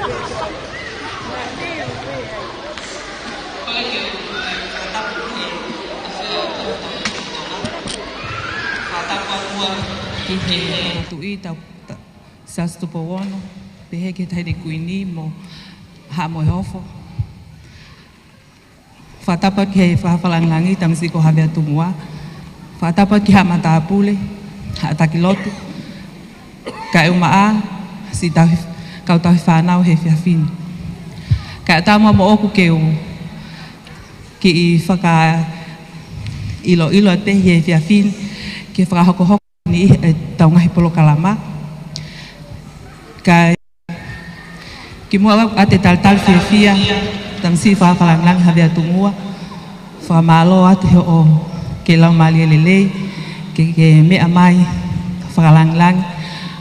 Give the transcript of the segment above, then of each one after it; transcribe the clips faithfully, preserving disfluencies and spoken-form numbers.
Ki he Tuʻi Tau-, Ta-, Siaosi Tupou Ono, pehē ki he Taʻahine Kuini mo Haʻa Moheofo. Fakatapu ki he Fakalangilangi, Tamasiʻi ko Havea Tungua. Fakatapu ki Haʻa Matāpule, Haʻa Taki Lotu, kae ʻumaʻā siʻi tauhi, kau tauhi fānau he efiafi ni. Kae ʻatā muʻa moʻoku ke u kiʻi fakailoilo atu pē he efiafi ni, ke fakahokohoko ni ʻetau ngaahi polokalama. Kae kimuʻa ʻoku ou talitali fiefia, Tamasiʻi Fakalangilangi Havea Tungua. Fakamālō atu he ʻoku ke laumālie lelei, ke, ke meʻa mai fakalangilangi,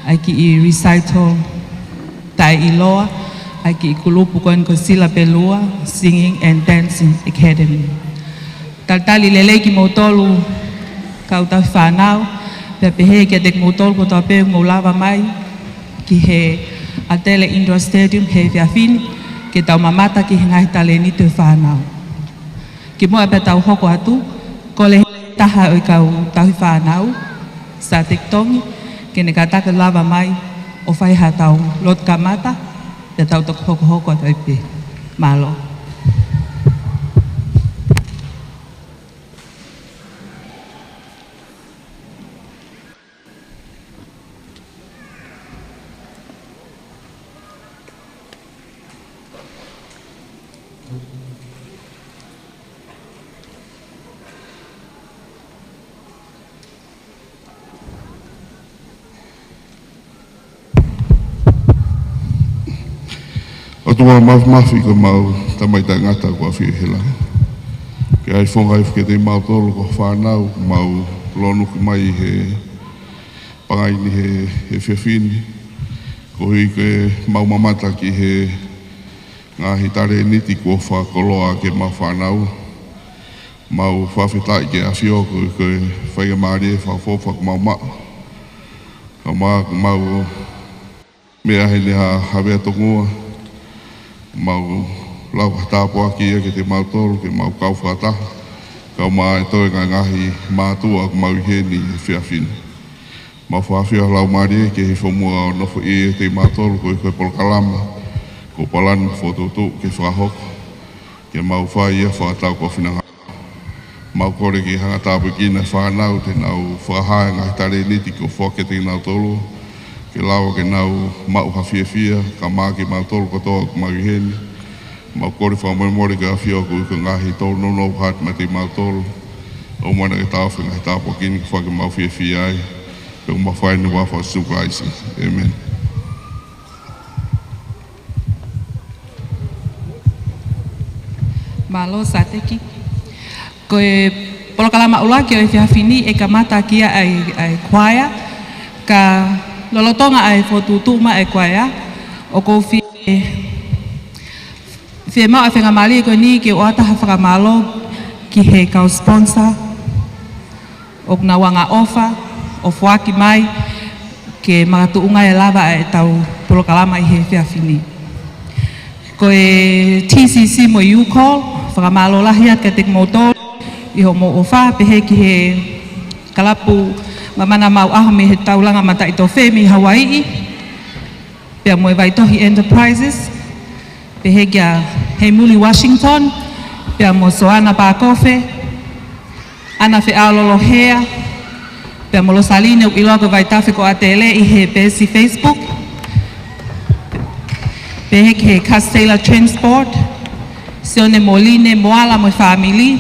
ʻa e kiʻi recital taʻeʻiloa, ʻa e kiʻi kulupu ko eni ko Sila Pelua, Singing and Dancing Academy. Talitali lelei kimoutolu kau tauhi fānau, pea pehē kiate kimoutolu kotoa pē ʻoku mou lava mai ki he ʻAtele Indoor Stadium he efiafi ni, ke tau mamata ki he ngaahi talēniti ʻo e fānau. Kimuʻa pea tau hoko atu, kole taha ʻo e kau tauhi fānau, Sateki Tongi, ke ne kātaki lava mai ʻo fai haʻatau lotu kamata, pea tau toki hokohoko atu ai pē. Mālō. ʻOtua Māfimafi, ko homau Tamai taʻengata kuo ʻafio ʻi he langi. Ke ʻai fofonga ʻi he kiate kimautolu ko e fānau, mau lōnuku mai he pangai ni he, he efiafi ni. Koeʻuhi ke mau mamata ki he ngaahi talēniti kuo fakakoloa ʻaki ʻemau fānau. Mau fakafetaʻi ki he ʻAfio ko e, ko e faingamālie fakaʻofoʻofa kuo mau maʻu. Kae ʻumaʻā ko ʻemau meʻa heni ʻa Havea Tungua. Mau lau ha tāpuaki ia kiate kimautolu, ke mau kau fakataha. Kae ʻumaʻā e toe ngaahi mātuʻa kuo mau ʻi heni he efiafi ni. Mau fakaafio ho Laumālie ke hifo muʻa ʻo nofoʻia kiate kimautolu koeʻuhi ko e polokalama kuo palani mo fokotuʻutuʻu ke fakahoko, ke mau fai ia fakataha mo e finangalo. Mau kole ke hanga ʻo tāpuekina e fānau te nau fakahā e ngaahi talēniti kuo foaki kiate kinautolu, ke lava ke nau maʻu ha fiefia, kae ʻumaʻā kimautolu kotoa kuo mau ʻi heni. Mau kole fakamolemole ki he ʻAfio koeʻuhi ko e ngaahi tōnounou hati mate kimautolu. ʻOua naʻa ke taʻofi e ngaahi tāpuaki ni, ke fai ke mau fiefia ai. Pea mau fai eni ʻi he huafa ʻo Sīsū Kalaisi. ʻĒmeni. Mālō Sateki. Ko e polokalama ʻuluaki ʻo e efiafi ni ʻe kamata ʻaki ia ʻa e, ʻa e kuaea, ka lolotonga ʻa e fokotuʻutuʻu mai ʻa e kuaea, ʻoku ou fie, fie maʻu ʻa e faingamālie ko eni ke u ʻoatu ha fakamālō ki he kau sponsor, ʻoku nau angaʻofa ʻo foaki mai ke makatuʻunga e lava ʻetau polokalama ʻi he efiafi ni. Ko e T C C mo e U-Call, fakamālō lahi atu kiate kimoutolu ʻi hoʻomou ʻofa, pehē ki he kalapu Mamana Maʻu ʻAho mei he Taulanga Mataʻitofe mei Hawaiʻi, pea mo e Vaitohi Enterprises, pehē kia Heimuli Washington, pea mo Soana Pakofe, ʻAna Feʻaolohea, pea mo Losaline, ʻoku ʻiloa ko e Vaitafe ko ʻAtele ʻi he peesi Facebook. Pehē ki he Castella Transport, Sione Moline Moala mo e fāmili,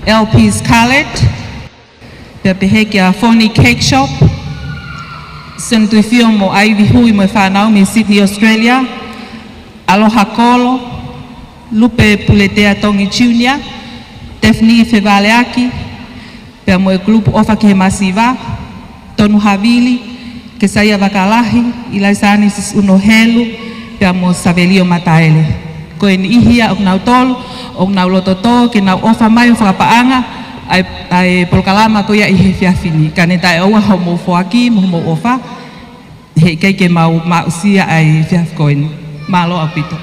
L P's Cullet, pea pehē kia Foni Cake Shop, Sione Tuifio mo Ivy Hui mo e fānau mei Sydney, Australia, Aloha Kolo, Lupe Puletea Tongi Junior, Daphne Fevaleaki, pea mo e kulupu ʻOfa ki he Masiva, Tonu Havili, Kesaia Vakalahi, ʻIlaisa Anisiasi ʻUnohelu, pea mo Savelio Mataele. Ko e niʻihi ia ʻo kinautolu ʻoku nau loto tō ke nau ʻofa mai ʻo fakapaʻanga ʻa e, ʻa e polokalama ko ia ʻi he efiafi ni. Ka ne taʻeʻoua hoʻomou foaki mo hoʻomou ʻofa, he ʻikai ke mau maʻusia ʻa e efiafi ko eni. Mālō ʻaupito.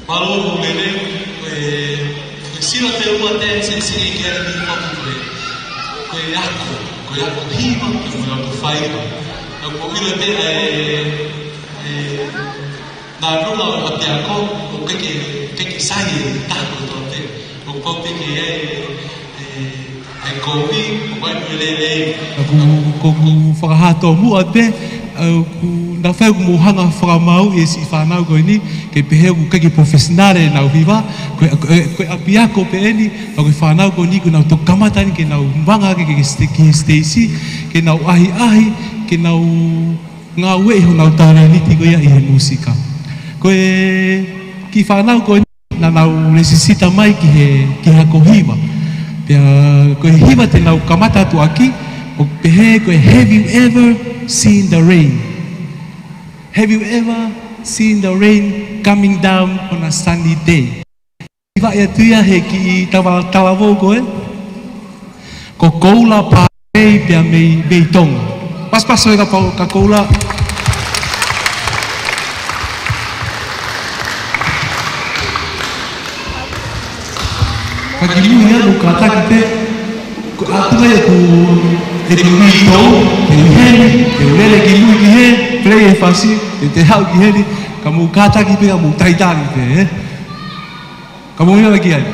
Mālō ʻaupito, ko e, ko e sila pē ʻoku ou ʻatā ʻeni, sila ki he ʻEiki, ko e, ko e ako, ko e ako hiva, ko e ako faiva. ʻOku ou ʻilo pē ʻa e, e, nāunau ʻo e ʻapiako, ʻoku ʻikai ke, ʻikai ke sai e taha kotoa pē. ʻOku pau pē ke ʻi ai e, e, ʻa e kovi, ʻoku ʻi ai e lelei. Ka ʻoku, ko ʻeku fakahā tōmuʻa pē, ʻa ʻoku, naʻa faʻa ʻoku mou hanga ʻo fakamāuʻi e siʻi fānau ko eni, ke pehē ʻoku ʻikai ke professional ʻenau hiva, ko e, ko e, ko e ʻapiako pē ʻeni, ka ko e fānau ko eni, ʻoku nau toki kamata ʻeni ke nau vanga ki he, ki he ste-, ki he siteisi, ke nau ʻahiʻahi, ke nau ngāueʻi honau talēniti ko ia ʻi he mūsika. Ko e kiʻi fānau ko eni naʻa nau lēsisita mai ki he, ki he ako hiva. Pea ko e hiva te nau kamata atu ʻaki, ʻoku pehē ko e Have you ever seen the rain? Have you ever seen the rain coming down on a sunny day? Hivaʻi atu ia ʻe he kiʻi tama talavou ko ē. Ko Koula Pālei pea mei, mei Tonga. Pasipasi ē kapau ka Koula. Ka kimuʻa ia ʻoku kātaki pē, ko e ʻapi ʻoku, ʻoku ʻi ai ʻeku uitou, te u ʻi heni, te u lele kimuʻa ki hē, play e fasi, te, te haʻu ki heni, ka mou kātaki pē, ka mou taitani pē, ē? Ka mou ʻilo ki ai.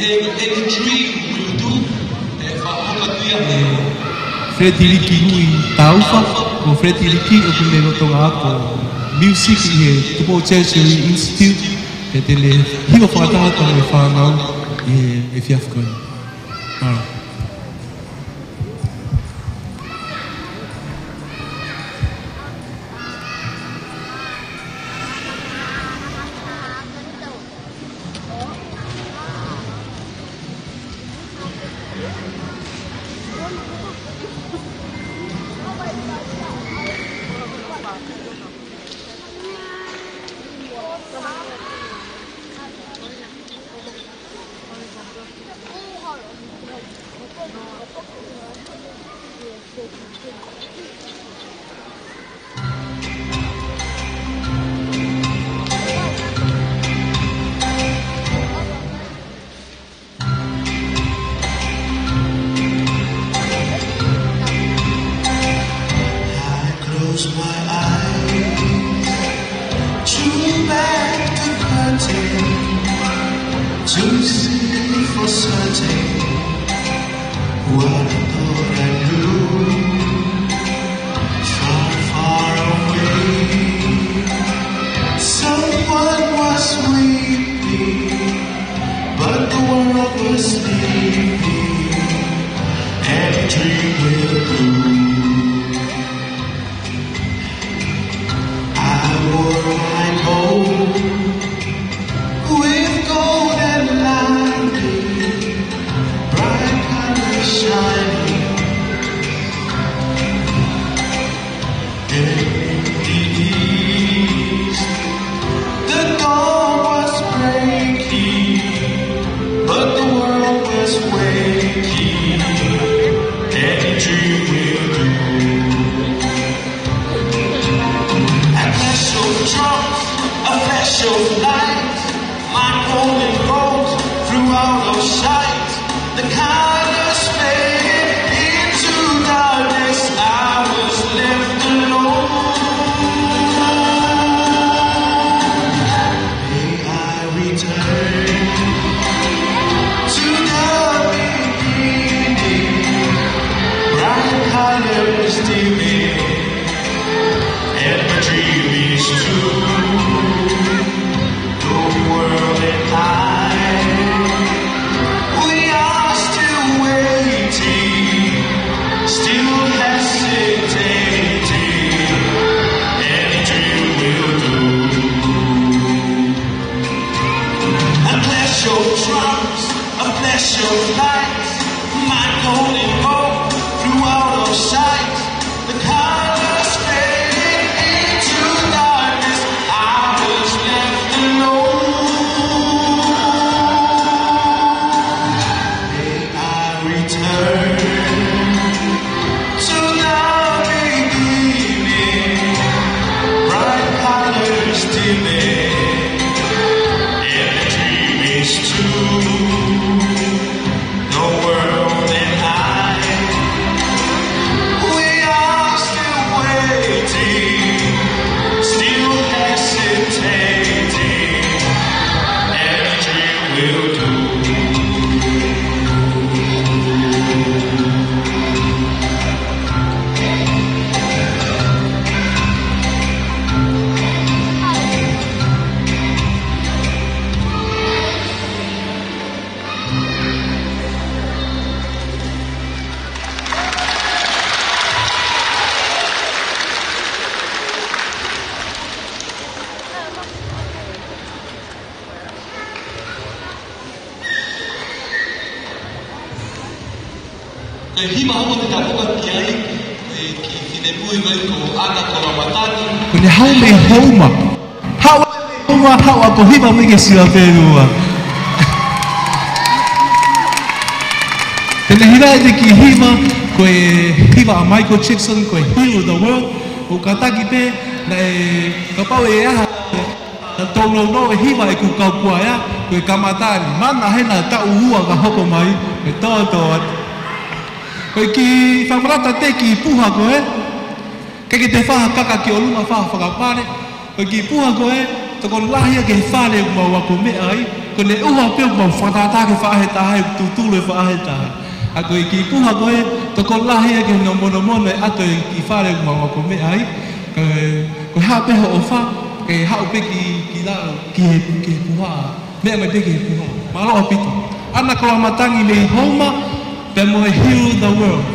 Any dream will do. E fakahoka tuia he Frederick Ui Taufa, ko Frederick ʻoku ne lolotonga ako music ʻi he Tupou Tertiary Institute, pea te ne hiva fakataha mo e fānau ʻi he efiafi ko eni. Mālō. I close my eyes to back the curtain to see for certain what I thought I knew. Far, far away, someone was weeping, but the world was sleeping, and a dream will do. I wore my coat with golden lining, bright colors shining. In the east, the dawn was breaking, but the world was waking, and a dream will do. A clash of drums, a flash of light, my golden coat flew out of sight. The colors faded into darkness, I was left alone. May I return to the beginning, bright colors dimming, and my dream is true. The world and I, we are still waiting, still hesitating, any dream will do. A clash of drums, a flash of lights, my golden hope flew out of sight. The colors faded into darkness, I was left alone. May I return to the beginning, bright colors dimming, and the dream is true. The world and I, we are still waiting, still hesitating, and a dream will do. Ko e hiva hono te tapuka ki ai, e ki, ki te mui mai ko Ana Kolomatani. Ko ne hau mei Houma. Hau mei Houma, hau ako hiva mei ke sila pēnua. Te ne hiva ʻete kiʻi hiva, ko e hiva ʻa Michael Jackson, ko e Heal the World, ʻo kātaki pē, naʻe kapau ʻe aha, naʻa tau nounou e hiva ʻeku kau kuaea, ko e kamata ni, mana hena taʻu ua ka hoko mai, ʻe tōtō atu. Ko e kiʻi fakamanatu atu kiʻi puha ko ē, ke ke te faha kaka ki ʻolunga faha fakapale, ko e kiʻi puha ko ē, tokolahi ia ke fale ʻoku mau ako meʻa ai, Ko ʻene ʻuha pē ʻoku mau fakatātā ki he faʻahitaha, ʻe tutulu e faʻahitaha. ʻA ko e kiʻi puha ko ē, tokolahi ia ki he nomonomono ʻe ʻato e kiʻi fale ʻoku mau ako meʻa ai. Ka, ko e hā pē hoʻo ʻofa, ke haʻu pē ki, ki lalo, ki he, ki he puha. Meʻa mai pē ki he puha. Mālō ʻaupito. ʻAna Koloamatangi mei Houma, pea mo e Heal the World.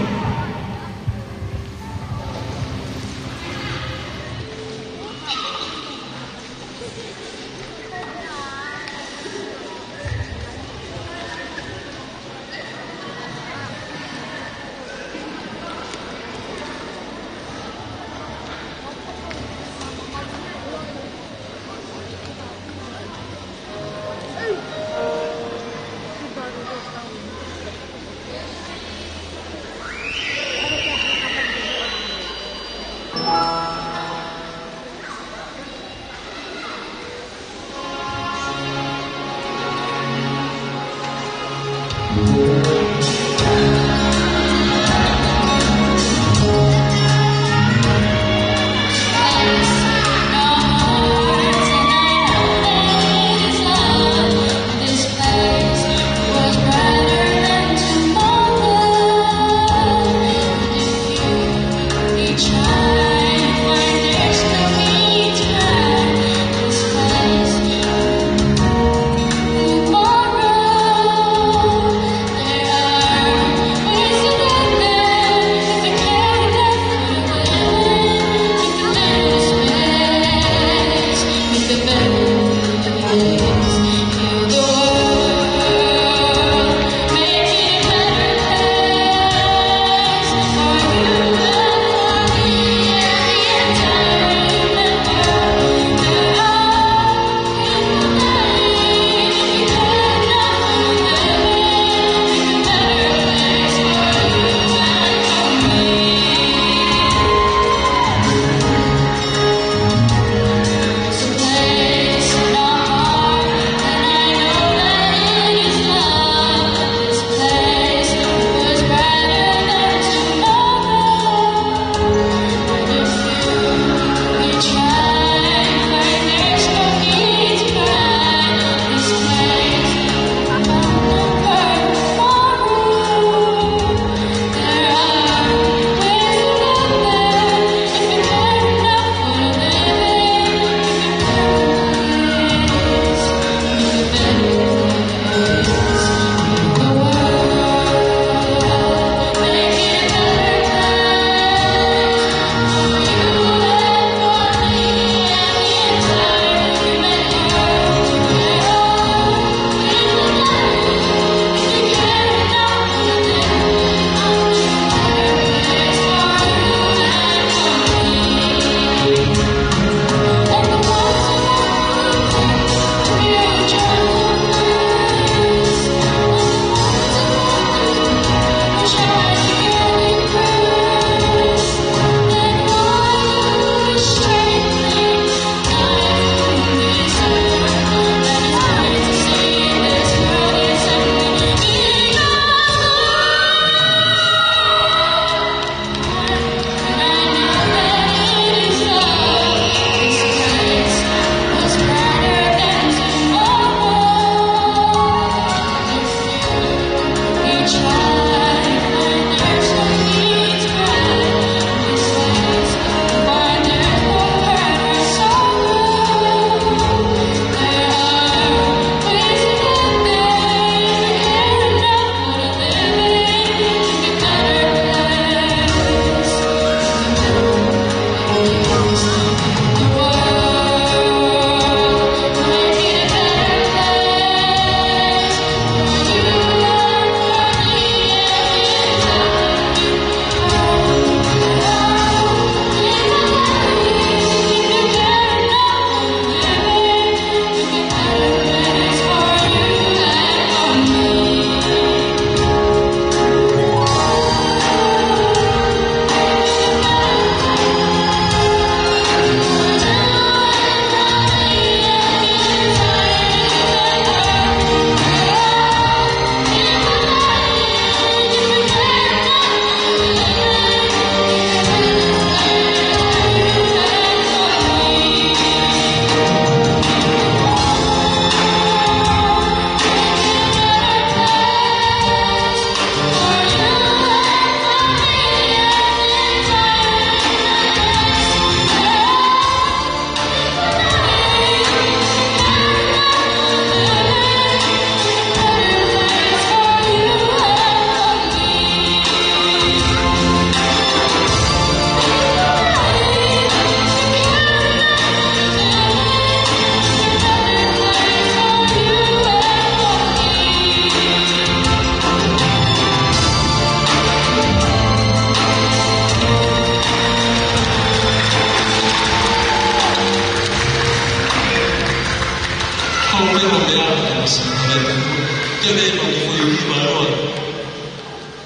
Te me ki fo hiva lua.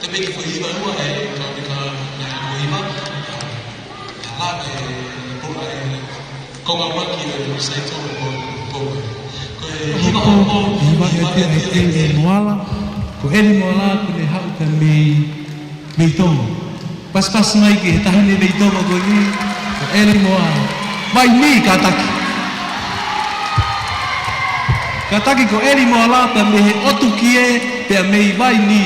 Te me ki fo hiva lua e ka me ka me ko hiva. Ala e ko e konga ʻuluaki e saito ko ko ko e hiva ko hiva e te e e moala. Ko Eli Moala ko ne haʻu ka mei mei Tonga. Pasipasi mai ki he taʻahine mei Tonga ko eni, ko Eli Moala. Vaini, kātaki. Kātaki ko Eli Moala pea mei he ʻotu kie pea mei Vaini.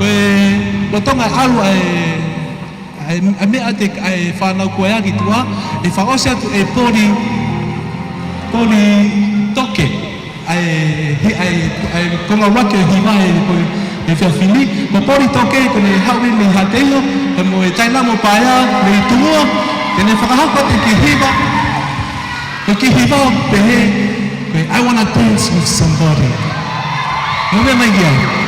Ko e lolotonga ʻalu ʻa e, ʻa e, ʻa e meʻa te, ʻa e fānau ko ē ki tuʻa, ʻe fakaʻosi atu ʻe Poli, Poli Toke, ʻa e, he, ʻa e, ʻa e konga ʻuluaki ʻo e hiva ʻe Poli, Efiafi ni, ko Poli Toke, ko ʻene haʻu mei Haʻateiho, pea mo e taina mo Paea, mei Tungua, te ne fakahoko atu e kiʻi hiva, ko e kiʻi hiva ʻoku pehē, ko e I Wanna Dance with Somebody. Move mai ki ai.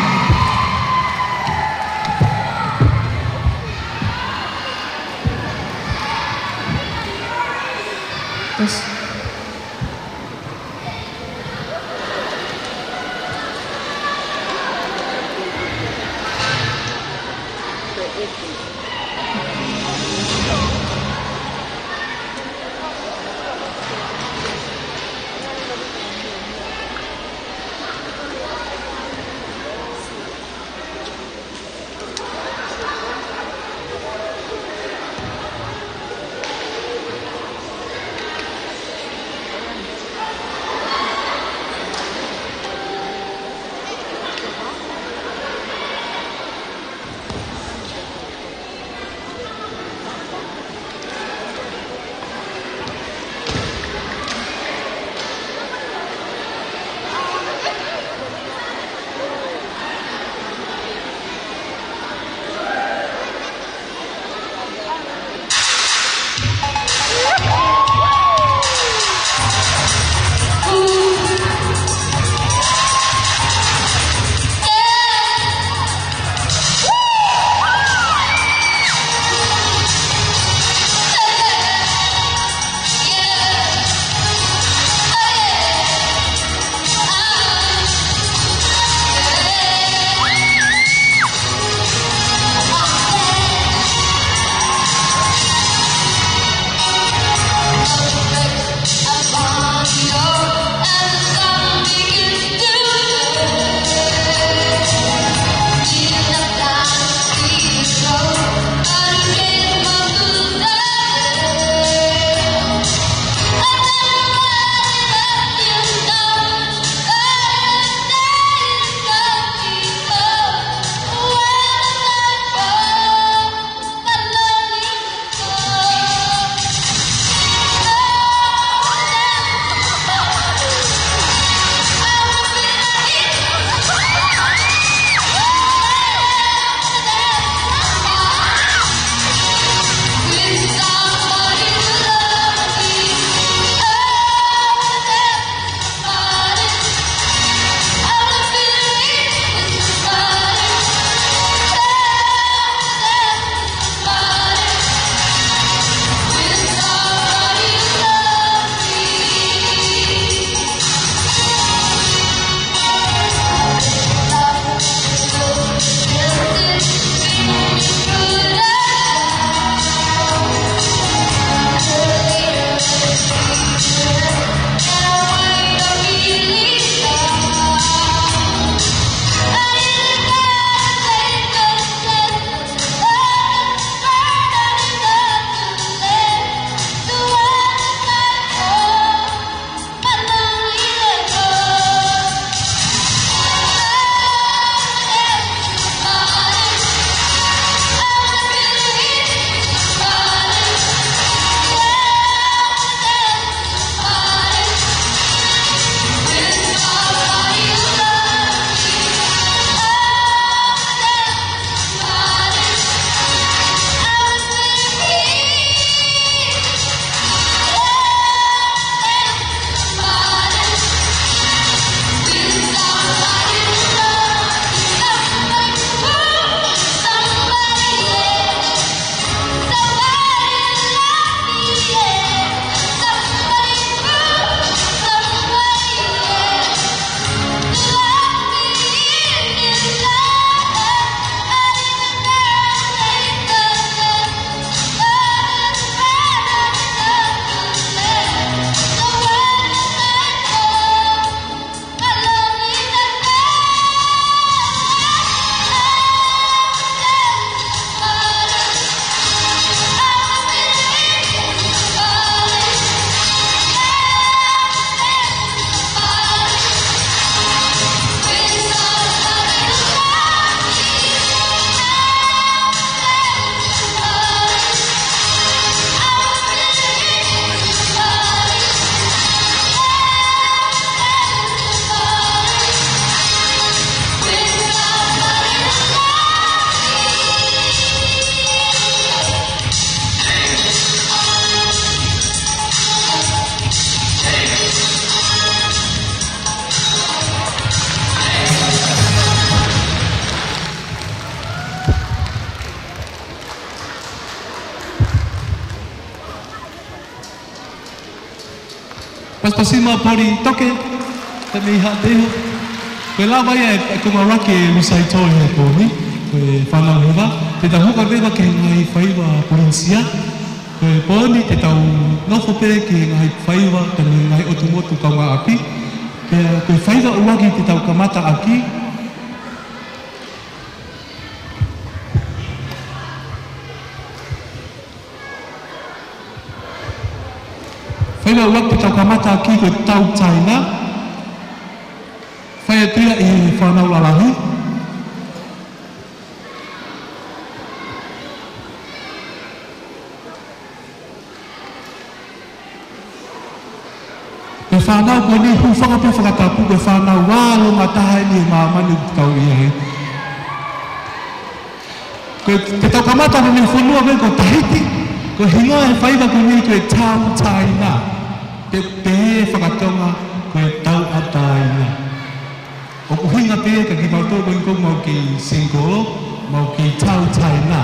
Pasipasima Poli Toke, te mei Haʻateiho. Ko e lava ia e, e konga ʻuluaki e recital he pō ni, ko e fānau hiva. Te tau hoko leva ki he ngaahi faiva Polinisia. Ko e pō ni te tau nofo pē ki he ngaahi faiva, te mei he ngaahi ʻotu motu kaungāʻapi. Pea ko e faiva ʻuluaki te tau kamata ʻaki, faiva ʻuluaki te tau kamata ʻaki ko e tau Taina. Fai atu ia ʻe he fānau lalahi. Ko e fānau ko eni, hūfanga pē fakatapu, ko e fānau vālongataha eni he māmani ʻoku tau ʻi ai. Ko e, te tau kamata mei he fonua ko ē ko Tahiti, ko e hingoa e faiva ko eni ko e tau Taina. Te, te fakatonga ko e tau ʻa Taina. ʻOku ʻuhinga pē ia kia kimautolu ko eni ʻoku mau kei single, mau kei tau Taina.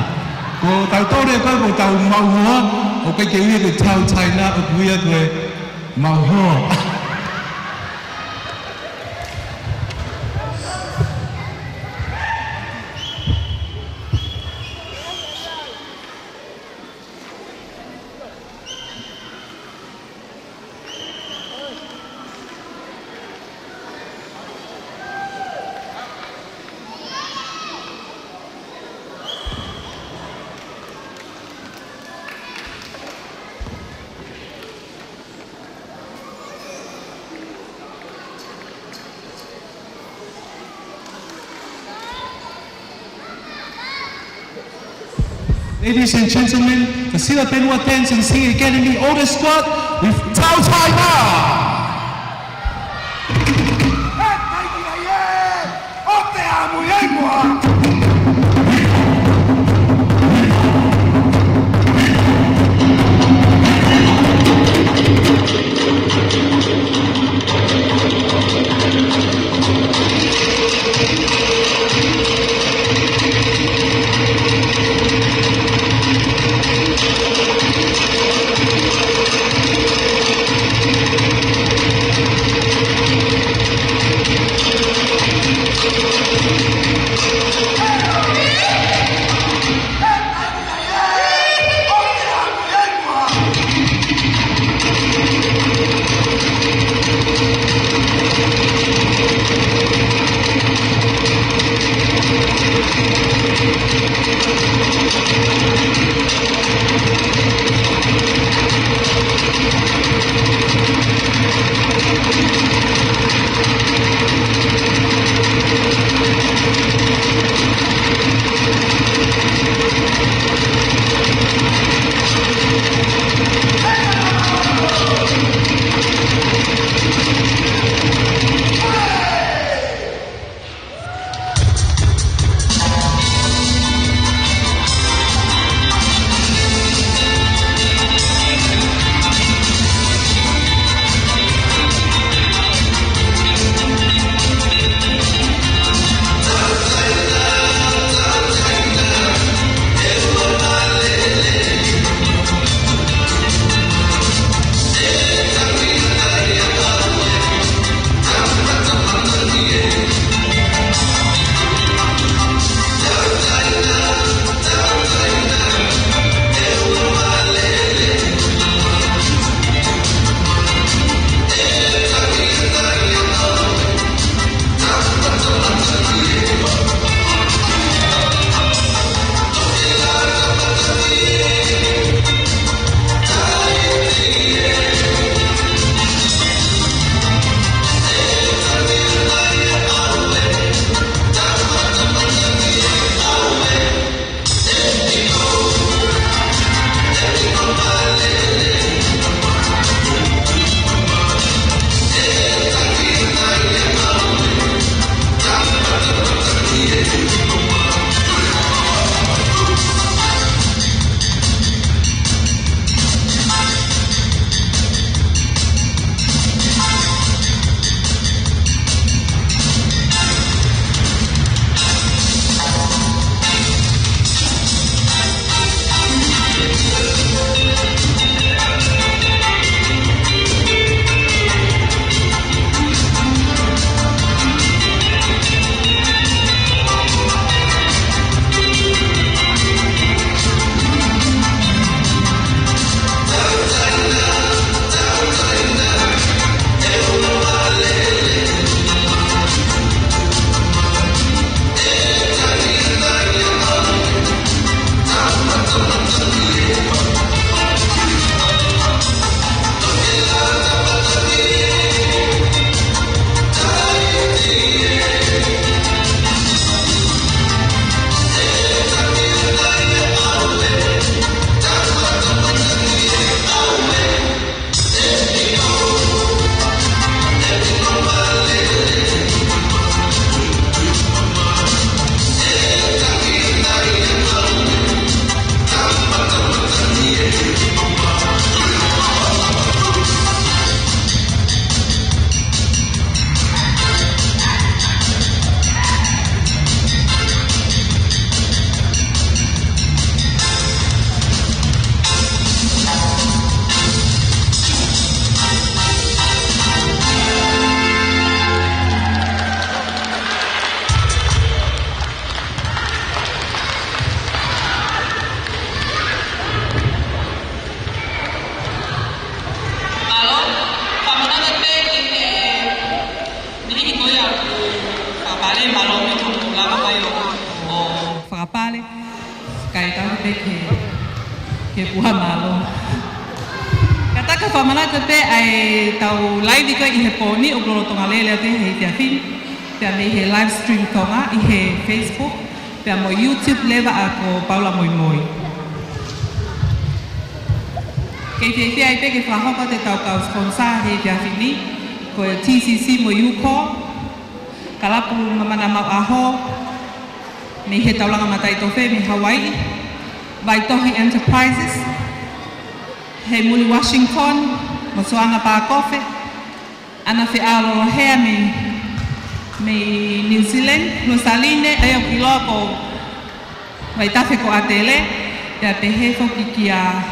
Ko tautolu ē ko ē ʻoku tau maʻu hoa, ʻoku ʻikai ke ui ia ko e tau Taina, ʻoku ui ia ko e maʻu hoa. Ladies and gentlemen, the Silapenua Dance and Singing Academy All Star Squad with Tau Taina. Mālō ʻaupito, mālō mai ʻo, ʻo fakapale, kae tau pē ke, ke puha mālō. Ka tau ka fakamanatu pē ʻa e tau live ko ē ʻi he pō ni ʻoku lolotonga lele atu he efiafi ni, pea mei he live stream Tonga ʻi he Facebook, pea mo e YouTube leva ʻa ko Paula Moimoi. Kei fiefia ai pē ke fakahoko atu ʻetau kau sponsor he efiafi ni, ko e T C C mo e UCORE, Kalapu Mamana Maʻu ʻAho, mei he Taulanga Mataʻitofe mei Hawaii, Vaitohi Enterprises, Heimuli Washington, mo Soana Pākofe, ʻAna Feʻaolohea mei, mei New Zealand, Rosaline, ʻa ia ʻoku ʻiloa ko Vaitafe ko ʻAtele, pea pehē foki kia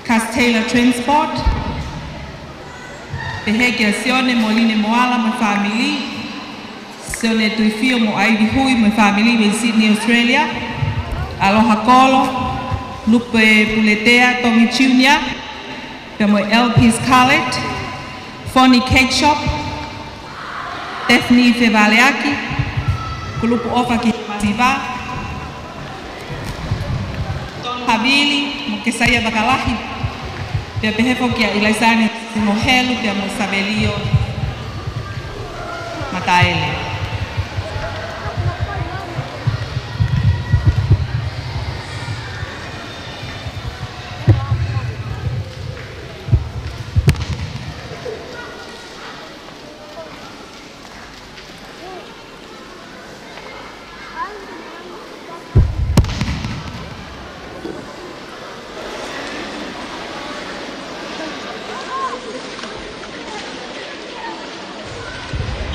Castella Transport, pehē kia Sione Moline Moala mo e fāmili, Sione Tuifio mo Ivy Hui mo e fāmili mei Sydney, Australia, Aloha Kolo, Lupe Puletea, Tommy Junior, pea mo e L P's Scarlett, Foni Cake Shop, Daphne Fevaleaki, Kulupu ʻOfa ki Masiva, Tonu Havili, mo Kesaia Vakalahi, pea pehē foki kia ʻIlaisane mo Helu, pea mo Savelio Mataele.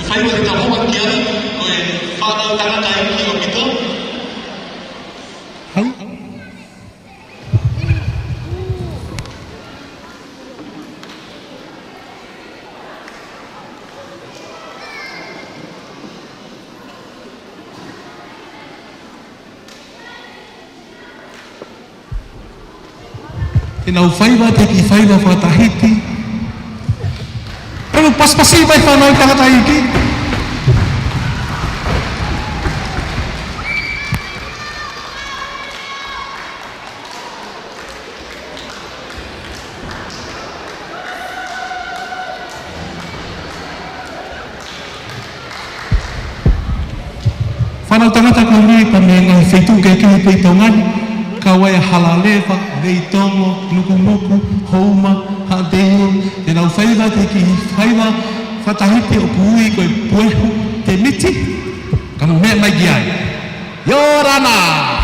Fai mai ke tau hoko atu ki ai, ko e fānau tangataʻeiki ʻaupito. Hai. Te nau faiva, te ki faiva fakatahiti. Te nau pasipasi mai fānau tangataʻeiki. Fānau tangata ko eni pea mei he ngaahi feituʻu kehekehe pē ʻi Tonga ni, kau ai ʻa Halaleva, Veitongo, Nukumuku, Houma, Haʻateio, te nau faiva, te ki faiva fakatahiti ʻoku ui ko e puehu temiti, ka mou meʻa mai ki ai. ʻIo, ʻoua naʻa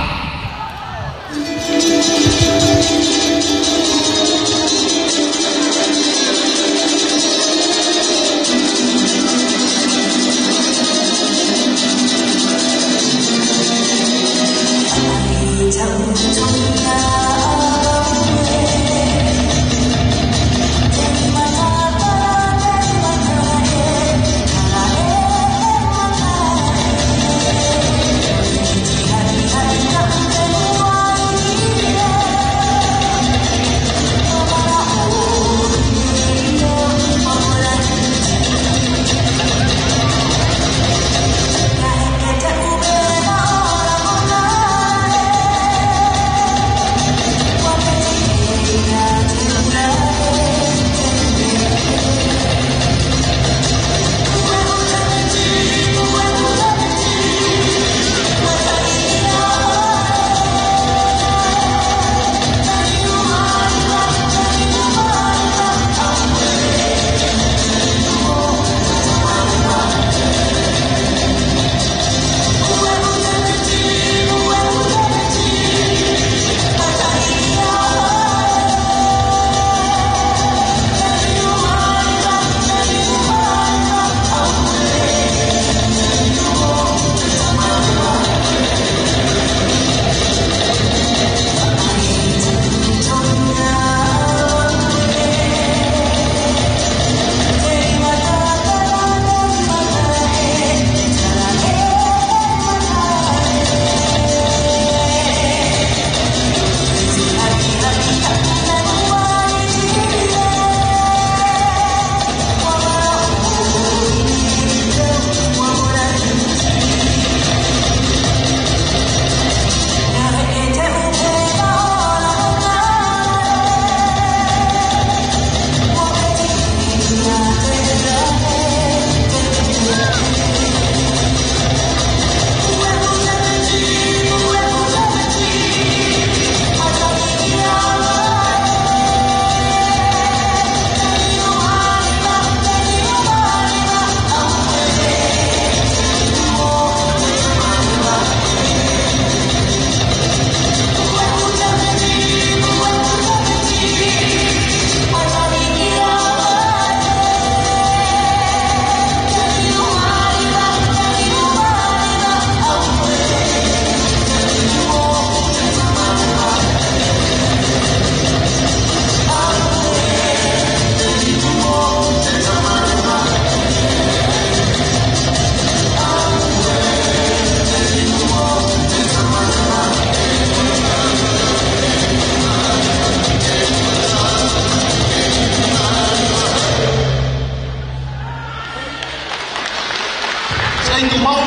Sai, tuʻu maʻu,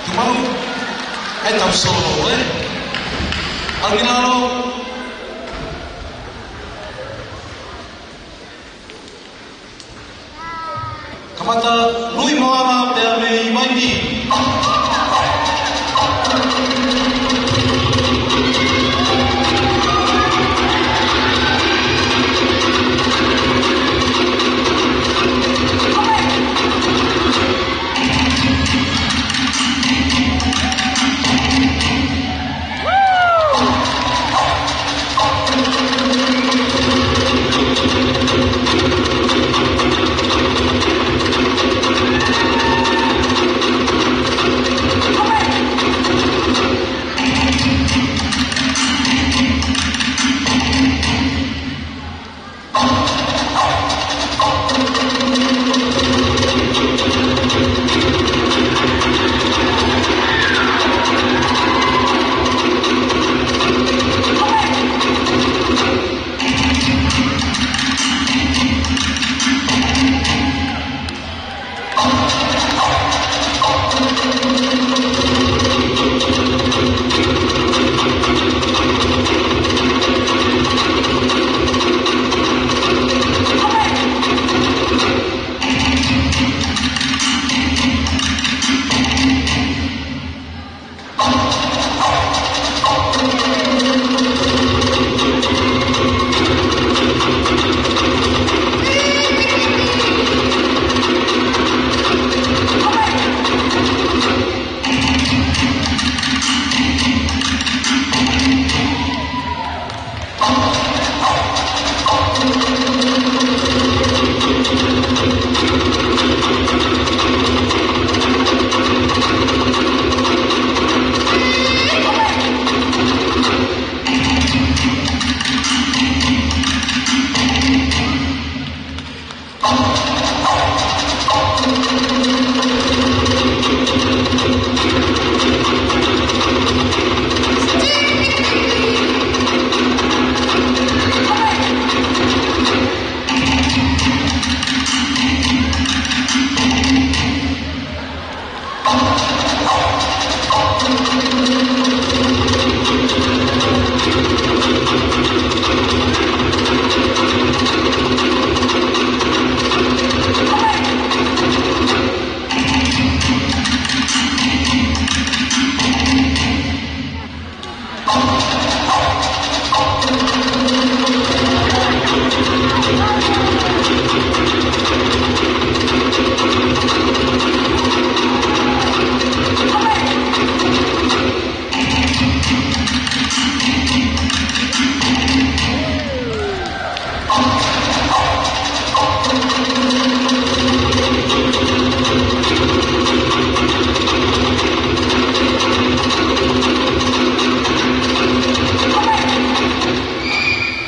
tuʻu maʻu. ʻE tau solo, ē? ʻAlu ki lalo. Kamata Lui Moana pea mei Vaini.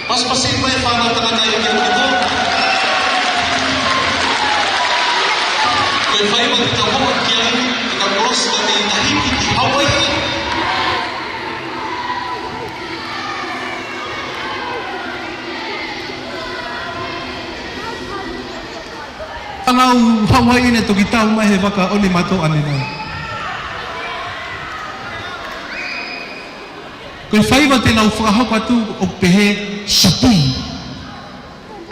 Pasipasi mai e fānau tangata ia ki he motu. Ko e faiva te tau hoko ki ai, te tau kolosi ʻa e ʻita hiki ki Hauaiʻi. Fānau Hauaiʻi ne toki tau mai he vaka ʻo ne mato ʻanenai. Ko e faiva te nau fakahoko atu ʻoku pehē, "Shabung."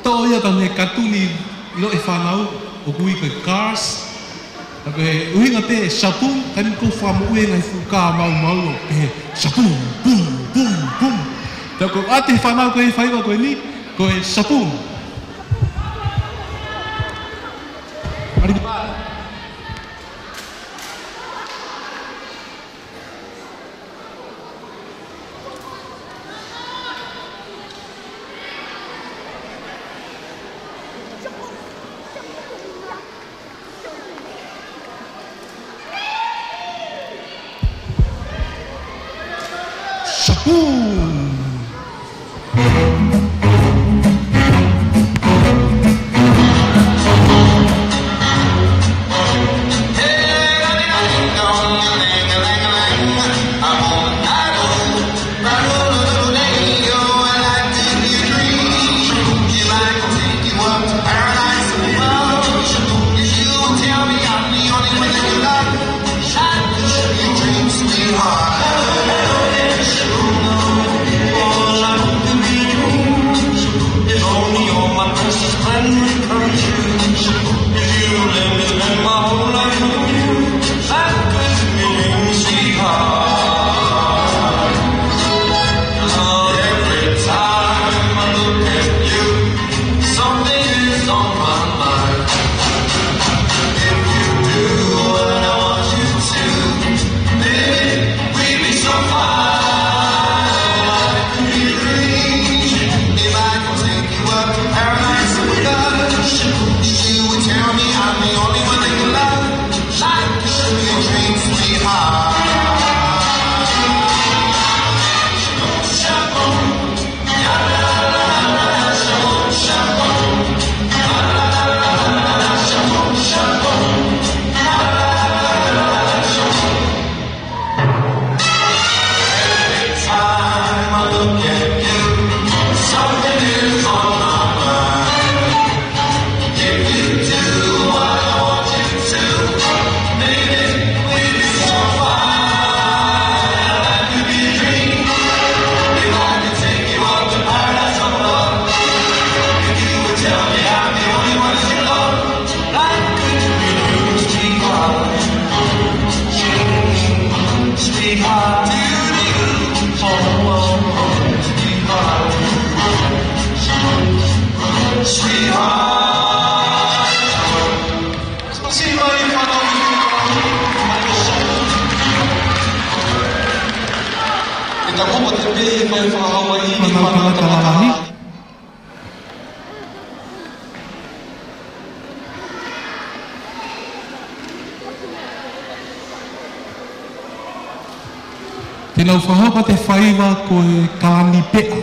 Toʻo ia ʻa e katuni ʻilo e fānau ʻoku ui ko e Cars. Ka ko e ʻuhinga pē e shabung, taimi ʻoku fakamoʻui e ngaahi fuʻu kā maumau ʻo pehē, "Shabung, bung, bung, bung." Ka ko e ʻoatu ʻe he fānau ko e faiva ko eni, ko e shabung. ʻAlu ki lalo. Shabung. Something is on my mind. If you do what I want you to, baby, we'd be so fine. If I could take you up to paradise with us, you would tell me I'm the only one that you love. Like you should be a dream, sweetheart. Te nau fakahoko atu e faiva ko e kalani peʻa.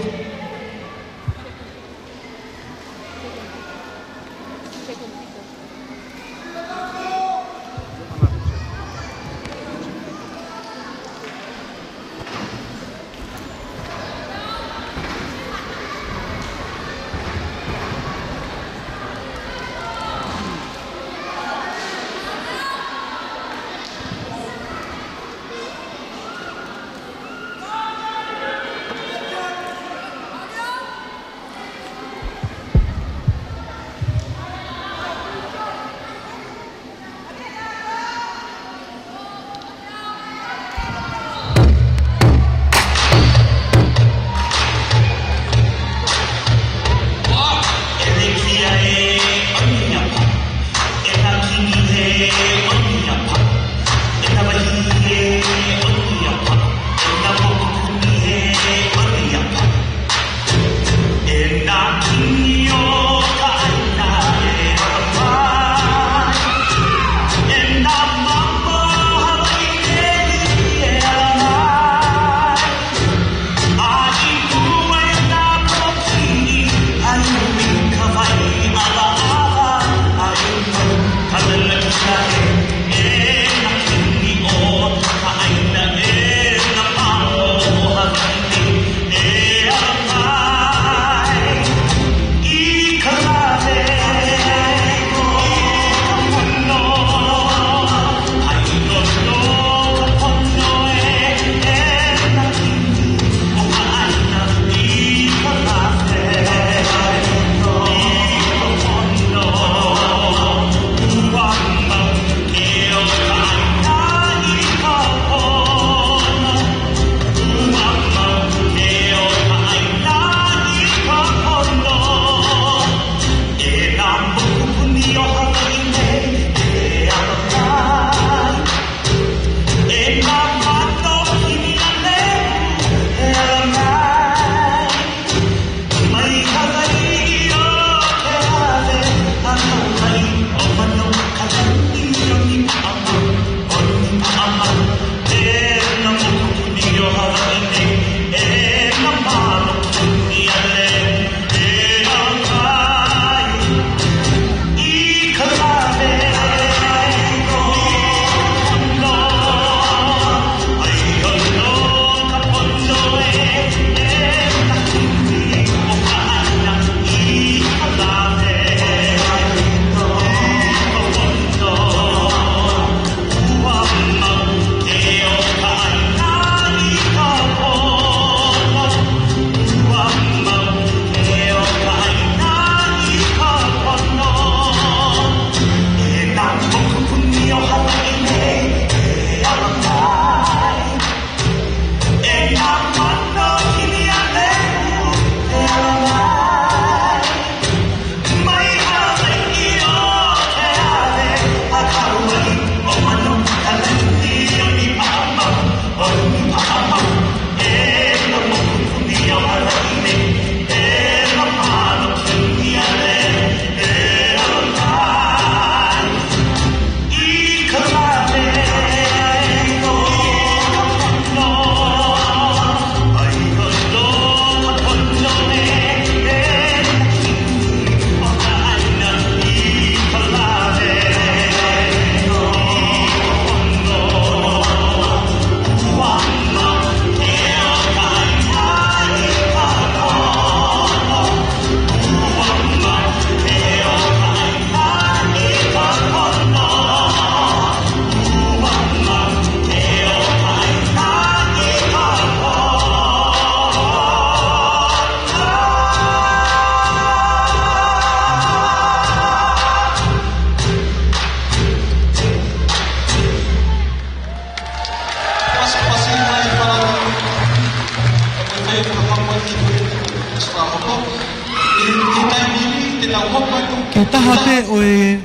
Ko e taha pē ʻo e,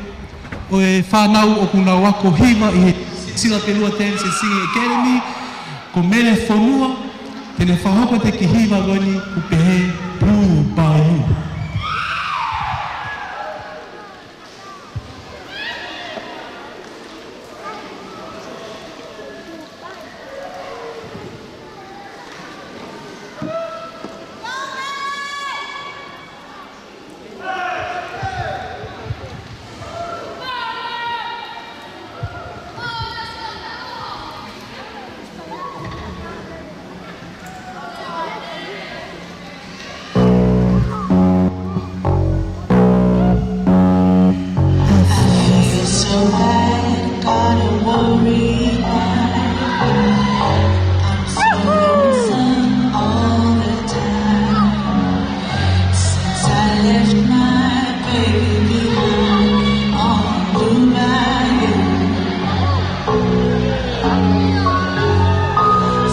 ʻo e fānau ʻoku nau ako hiva ʻi he Sila Pelua Dance and Singing Academy, ko Mele Fonua, te ne fakahoko atu e kiʻi hiva ko eni ʻoku pehē Blue Bayou. I feel so bad, gotta worry why. I'm so lonesome all the time. Since I left my baby behind on Blue Bayou.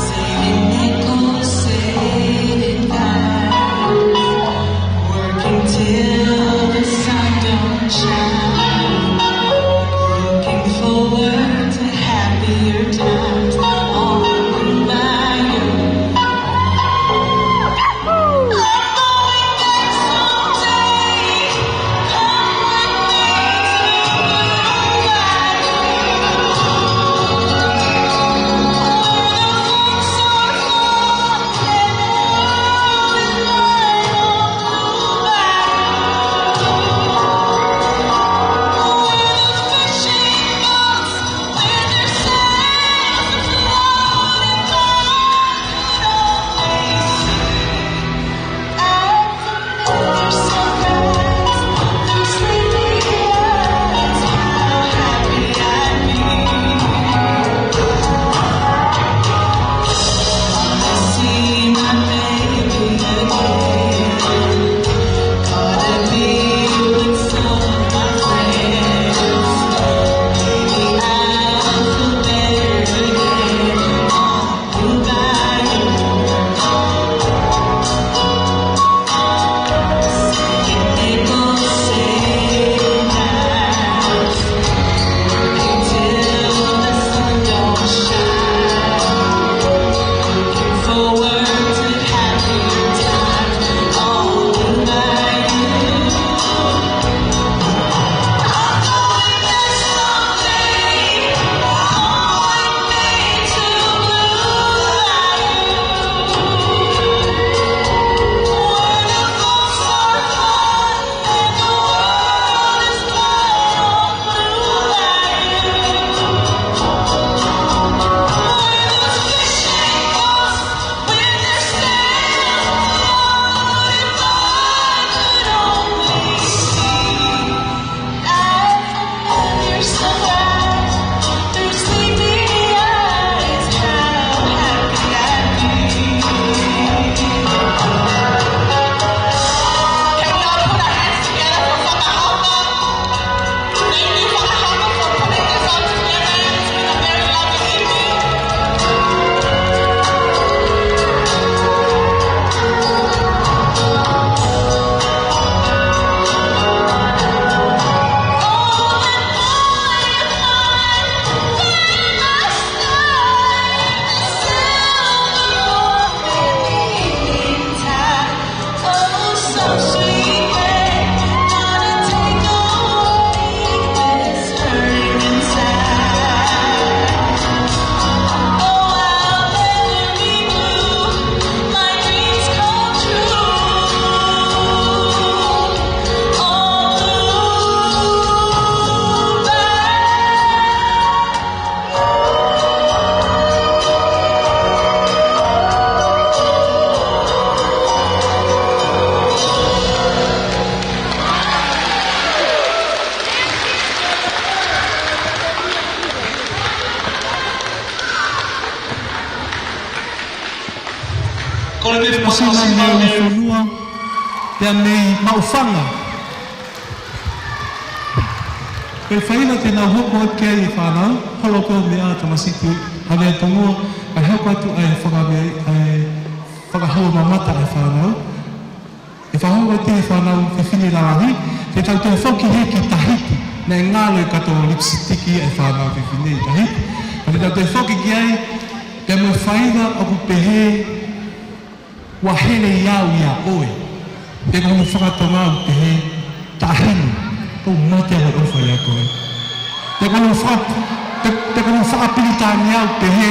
Saving nickels, saving dimes, working till the sun don't shine. Looking forward to happier times on Blue Bayou. Ko e meʻa ko Sila Mele Fonua, pea mei Maʻufanga. Ko e faiva te nau hoko atu ki ai e fānau, holo ko e meʻa tamasiʻi Havea Tongoa, kae hoko atu ʻa e fakame-, ʻa e fakaholo mamata ʻa e fānau. Fakahoko atu he fānau fefine lalahi, te tau toe foki hē ki Tahiti, naʻe ngalo e kato lipsitiki ʻa e fānau fefine ʻi Tahiti. Ka te tau toe foki ki ai, pea mo e faiva ʻoku pehē, ua hele ʻi au ʻia ʻoe. Pe ko hono fakatonga ʻoku pehē, Tahinu, ʻoku ou mate ʻi he ʻofa ʻia koe. Pe ko hono faka-, pe, pe ko hono fakapilitānia ʻoku pehē,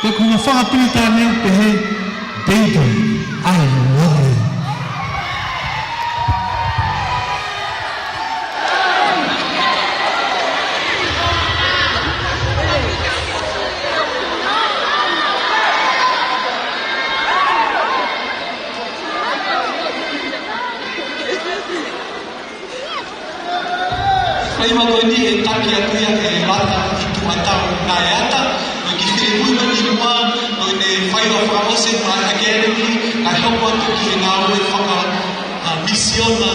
pe ko hono fakapilitānia ʻoku pehē, Baby, I love you. Faiva ko eni ʻe taki atu ia ʻe Lata ʻi Tuʻatau Naeata, ʻo ki Filemui Matimuʻa, ʻo ne faiva fakaʻosi mai ʻa Keleni, kae hoko atu ki he ngāue faka-, a, misiona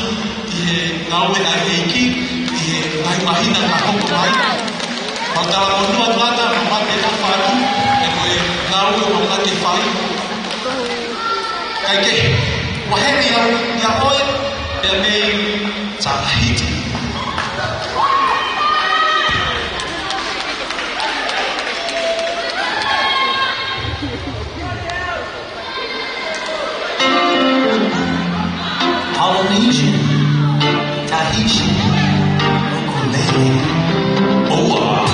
ʻi he ngāue ʻa e ʻEiki, ʻi he ngaahi māhina ka hoko mai. Mau talamonū atu Lata, mau mate ʻofa atu, ʻe ko e ngāue mau mate fai. Kae kehe, ua hele ʻi au ʻia ʻoe, pea mei Tahiti. Polynesian, Tahitian, ukulele, ʻoua.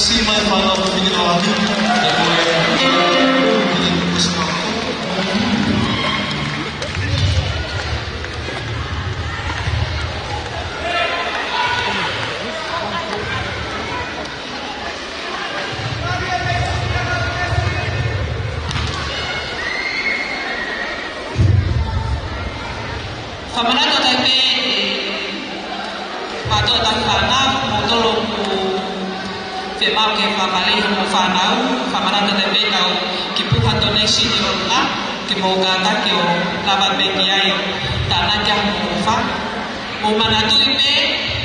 Siʻi mai fānau fefine lalahi, ʻa ia ko e Fakamanatu atu pē, ʻe, pātoa tau fānau, mo tolo ku te mau ke fakalei mo fānau, fakamanatu atu pē kau ki puha donation ʻi ʻolunga, ke mou kātaki ʻo lava pē ki ai, tānaki ʻa mo fa. Mo manatuʻi pē,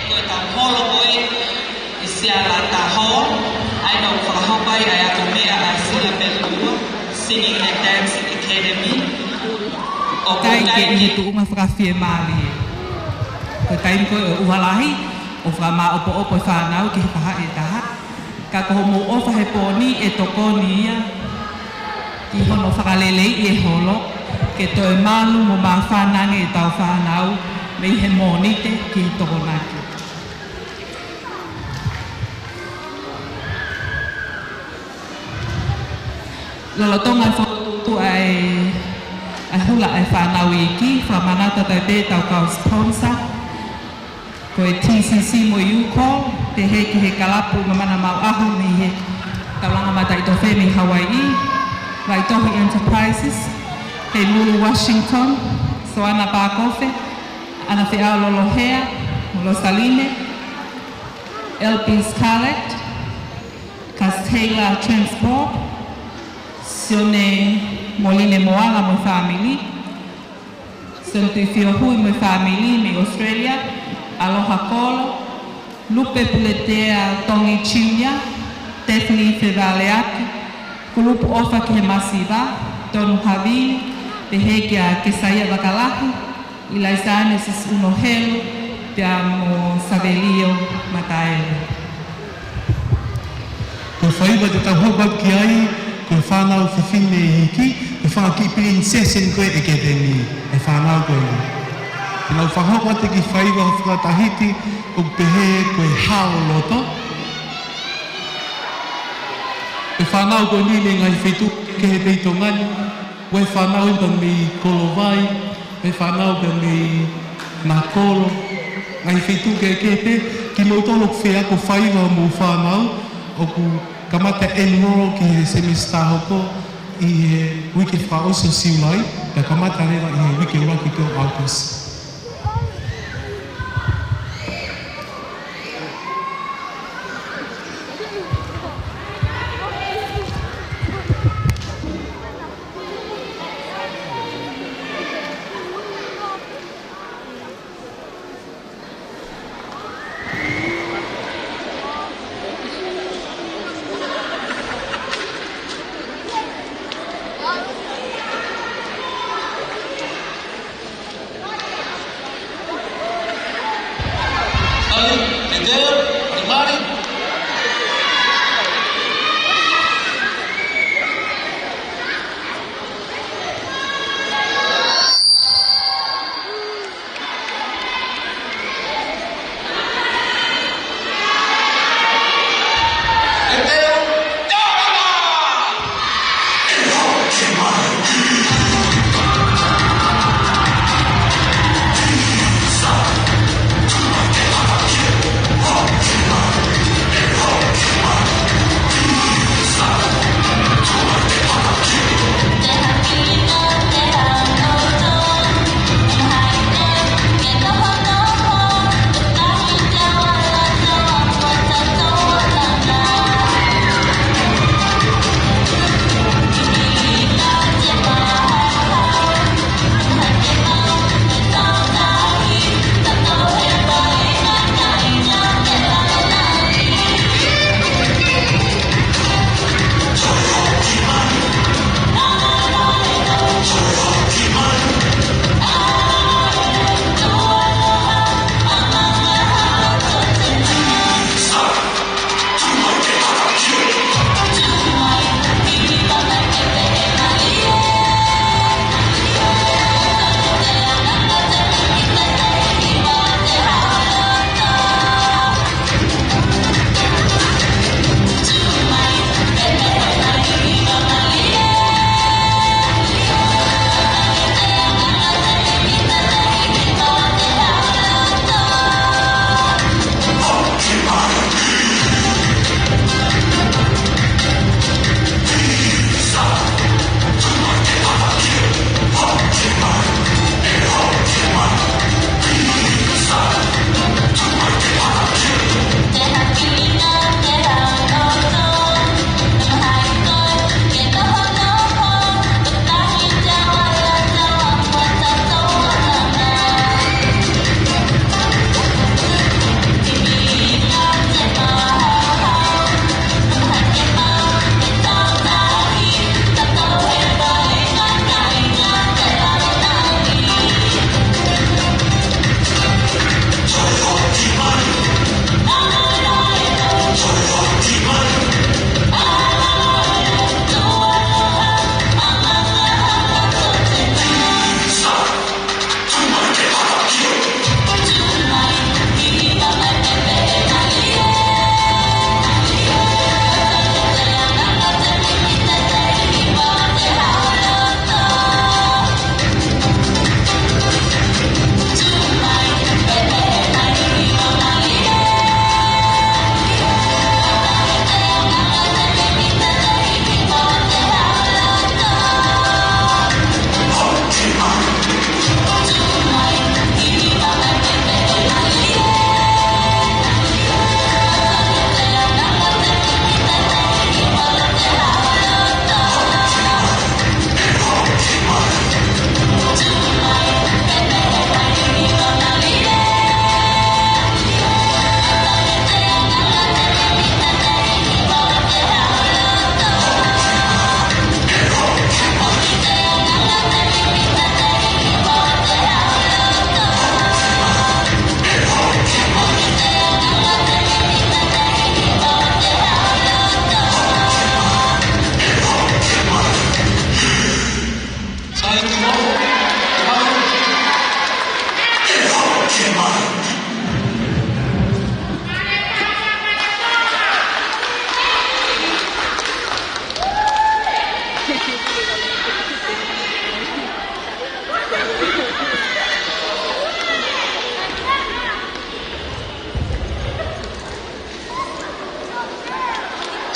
ko e tau holo ko e ʻi Sialata Hall, ʻa ia ʻoku fakahoko ai ʻa e ako meʻa ʻa Sila Pelua, Singing and Dancing Academy. ʻOku ʻikai ke ʻi he tuʻunga fakafiemālie. Ko e taimi ko ē ʻo e ʻuha lahi, ʻoku fakamāʻopoʻopo e fānau ki he faʻahi ʻe taha. Ka ko hoʻomou ʻofa he pō ni ʻe tokoni ia ki hono fakaleleiʻi e holo, ke toe malu mo māfana ange ʻetau fānau mei he Mōnite ki he Tokonaki. Lolotonga e fokotuʻutuʻu ʻa e, ʻa e hula ʻa e fānau iiki, fakamanatu atu pē ʻetau kau sponsor, ko e T C C mo e U-Call, pehē ki he kalapu Mamana Maʻuʻahu mei he Taulanga Mataʻitofe mei Hawaiʻi, Vaitohi Enterprises, Heimulu Washington, Soana Pakofe, Anafeao Lolohea, Losaline, L P Scarlett, Castella Transport, Sione Moline Moala mo e fāmili, Sione Tuʻifio Hui mo e fāmili mei Australia, Aloha Kolo, Lupe Puletea Tongi Junior, Daphne Fevaleaki, Kulupu ʻOfa ki he Masiva, Tonu Havili, pehē kia Kesaia Vakalahi, ʻIlaisa Anesis Unohelu, pea mo Savelio Mataele. Ko e faiva te tau hoko atu ki ai, ko e fānau fefine iiki, ko e fanga kiʻi princess ko ē ʻa e Academy, e fānau ko eni. Te nau fakahoko atu e kiʻi faiva fakatahiti, ʻoku pehē ko e hao loto. Ko e fānau ko eni mei he ngaahi feituʻu kehe pē ʻi Tonga ni, ko e fānau pē mei Kolovai, ko e fānau pē mei Nakolo, ngaahi feituʻu kehekehe pē, kimoutolu ʻoku fie ako faiva hoʻomou fānau, ʻoku kamata enroll ki he semester hoko ʻi he uike fakaʻosi ʻo Siulai, pea kamata leva ʻi he uike ʻuluaki ʻo ʻAokusi.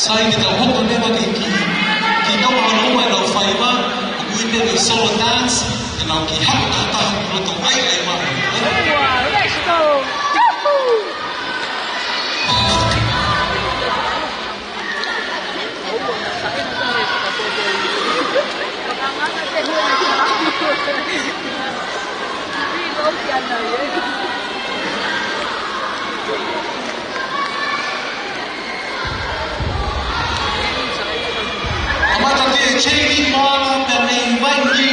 Sai ke tau hoko leva ki, ki, ki Tonga hono ua ʻenau faiva, ʻoku ʻi ai pē ʻenau solo dance, ʻenau kiʻi haʻu tahataha ki loto ai ai mama. Kamata ʻe Jamie Moana pea mei Vainui.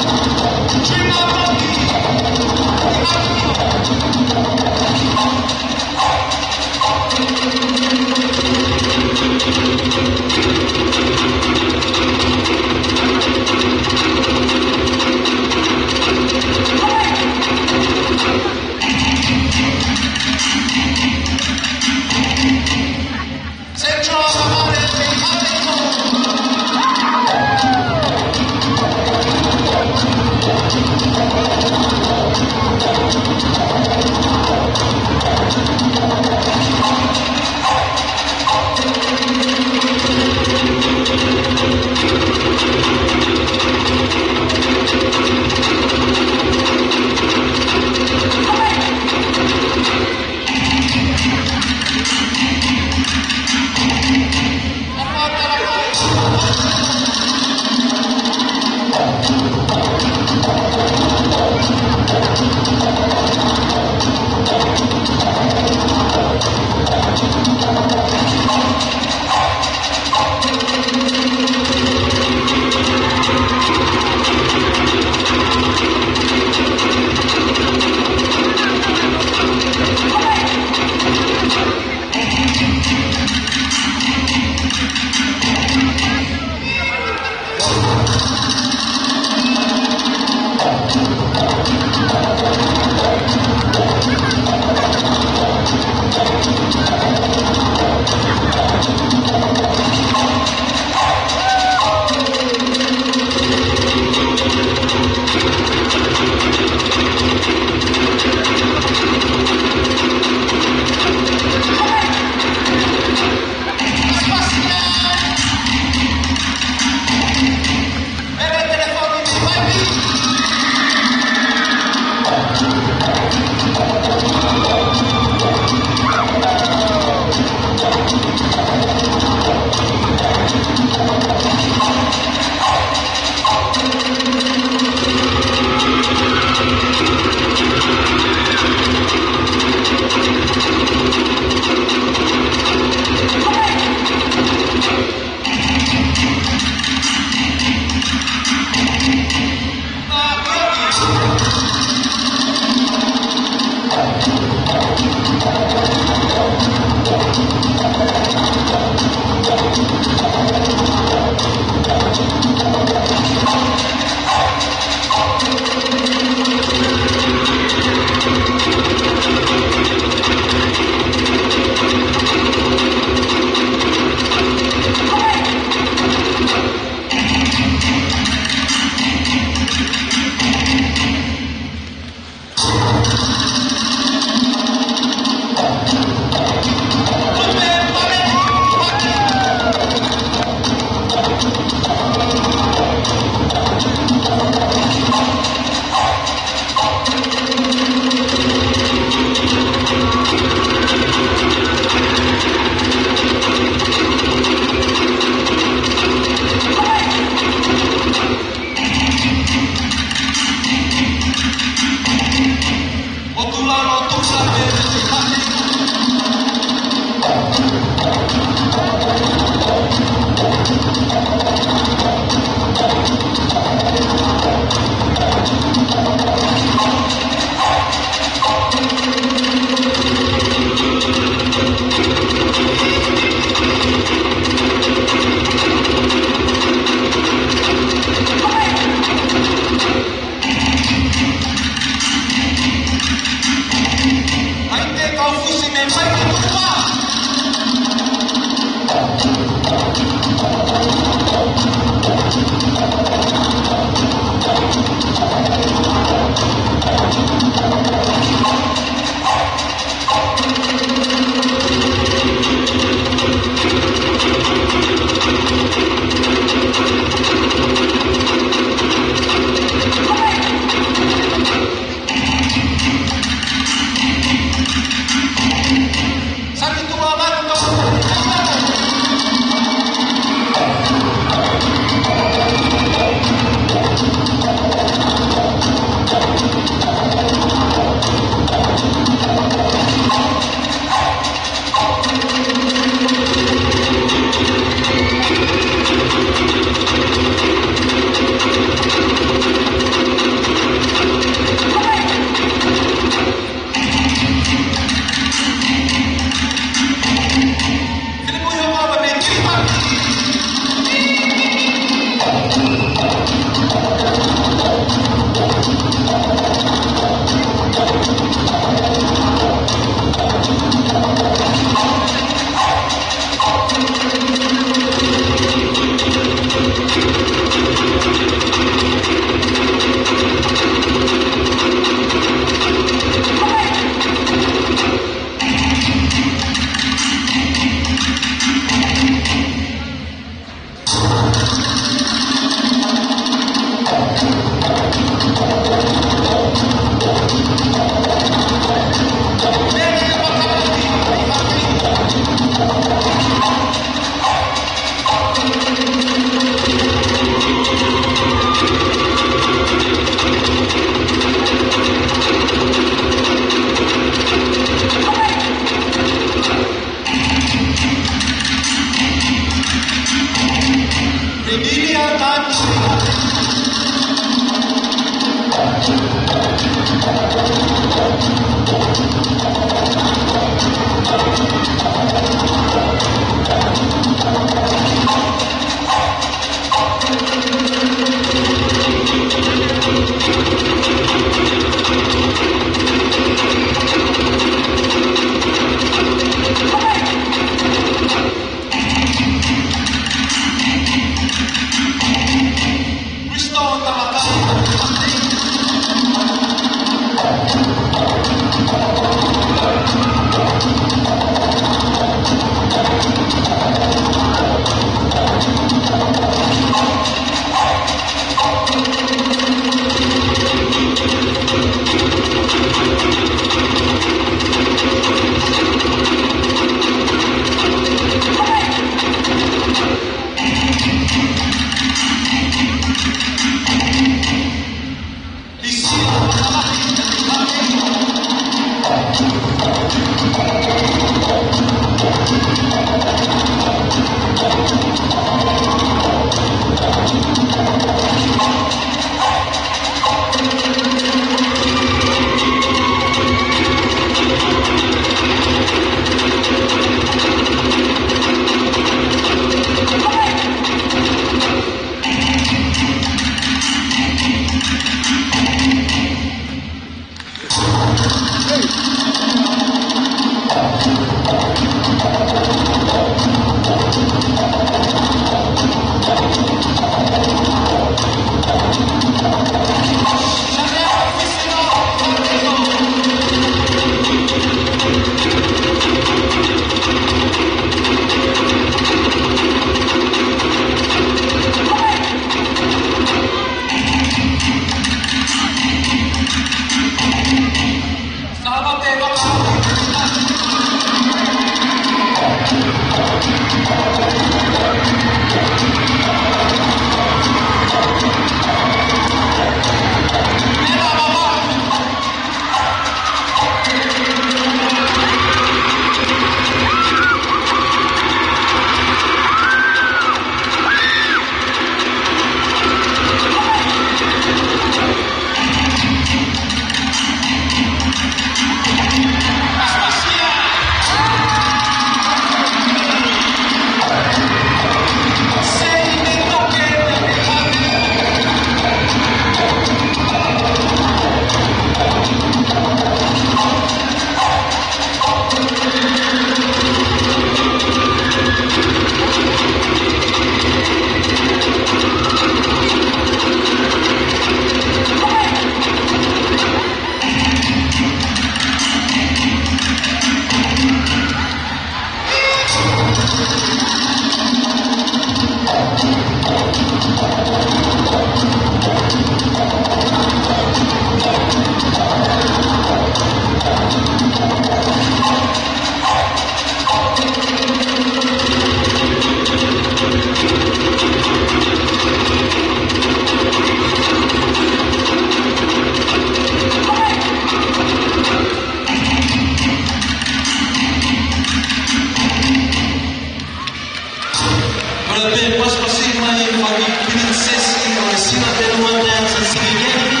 Ora pē, pasipasi mai e fanga kiʻi pilinisesi ʻo e Sina Tenuanea Sasiki Kemi.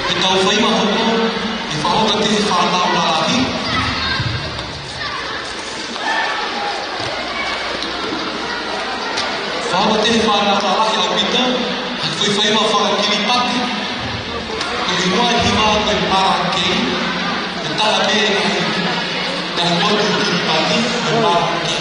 Ke tau fai mai hoko e fakahoka ki he fānau lalahi. Fakahoka ki he fānau lalahi ʻaupito, ʻa e foʻi fai mai faka-Kiripati. Ko e hiva, hiva ko e Parakei, ko e taha pē ʻa e, ʻa e motu Kiripati, ko e Parakei.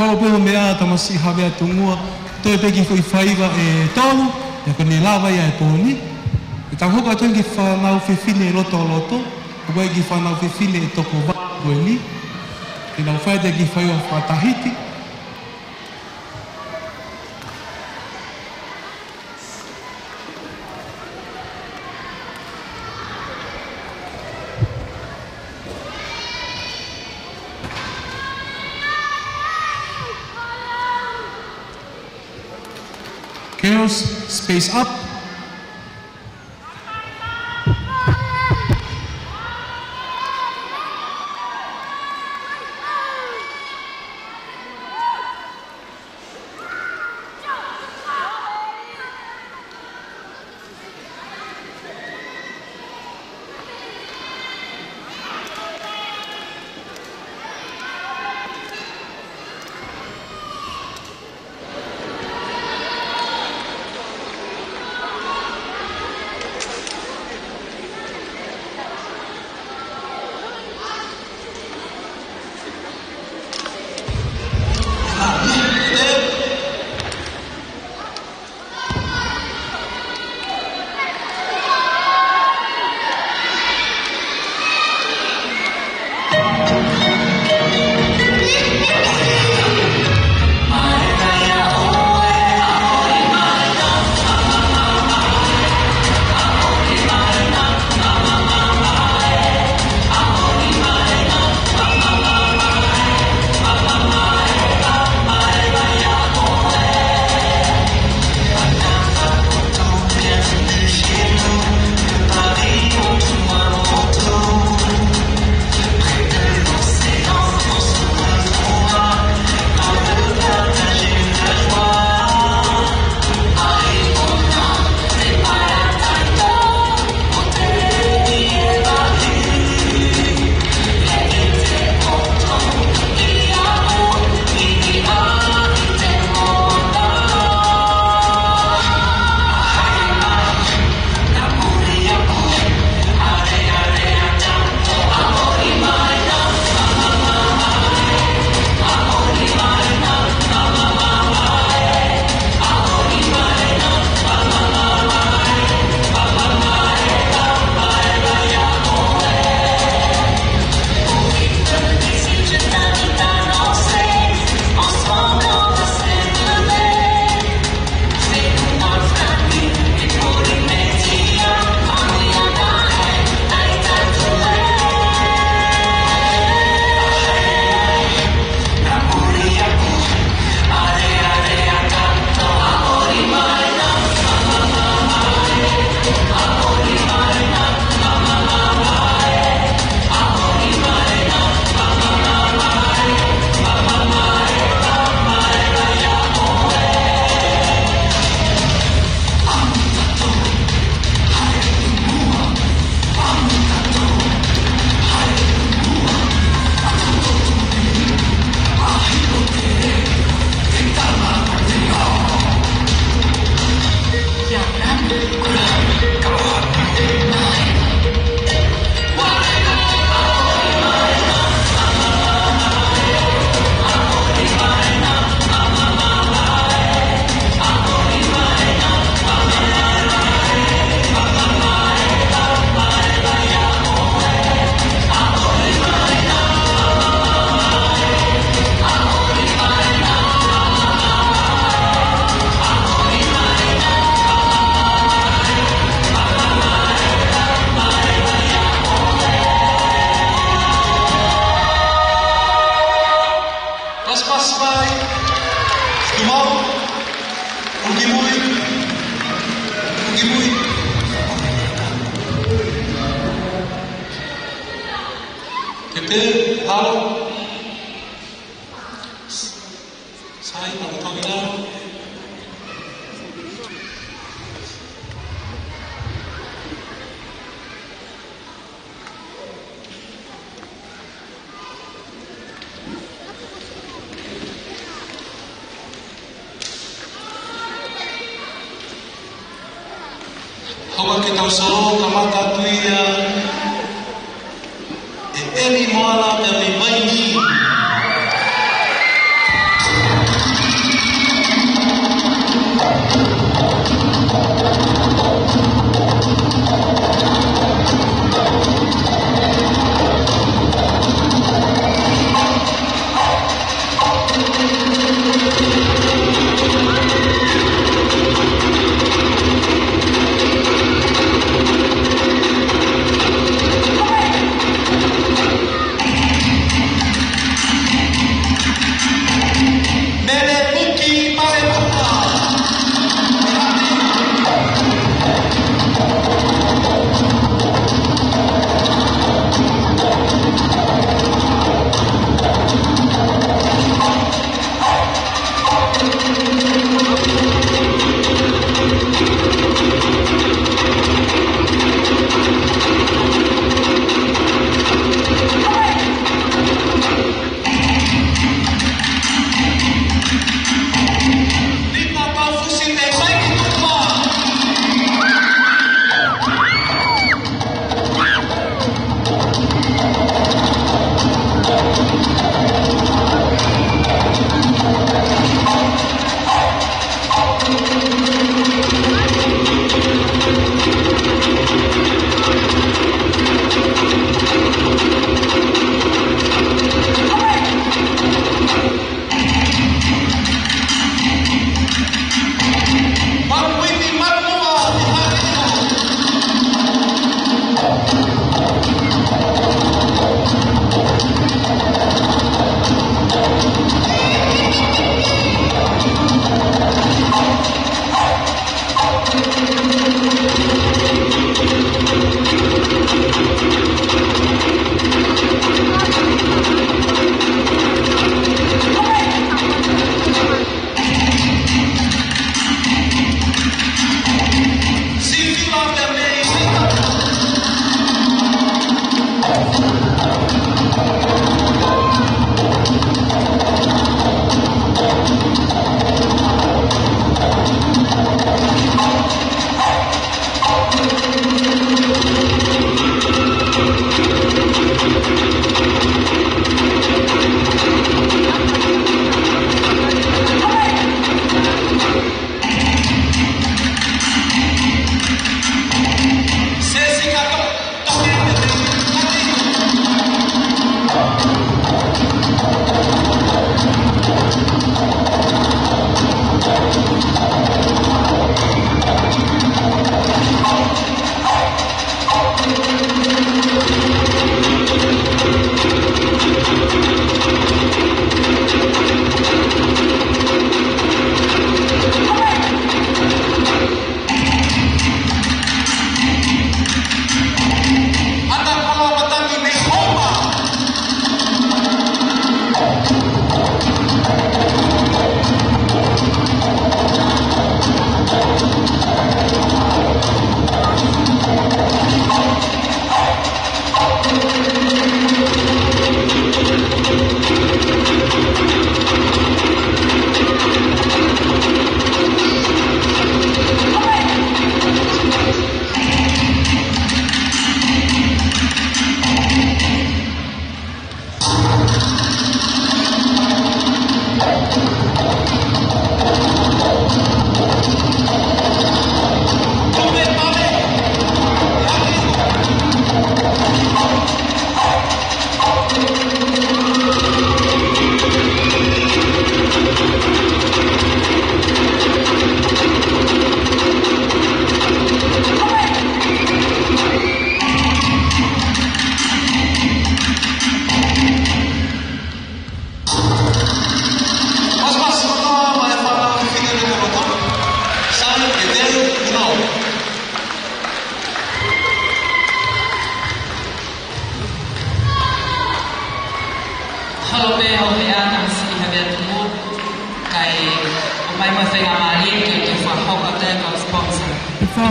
Kau pē ʻo meʻa, tamasiʻi Havea Tungua, toe pē ki he foʻi faiva ʻe tolu, ʻe ko eni lava ia ʻi he pō ni. ʻE tau hoko atu ki he fānau fefine loto loto, ʻo ko e kiʻi fānau fefine ʻe toko valu ko eni. Te nau fai atu e kiʻi faiva fakatahiti. Girls, space up. Pasipasi mai. Tumau. Ukimui. Ukimui. Kete, halo. Sai, tau tau ina. Hanga ke tau solo, kamata atu ia ʻe ʻEmi Moala mei Vainī.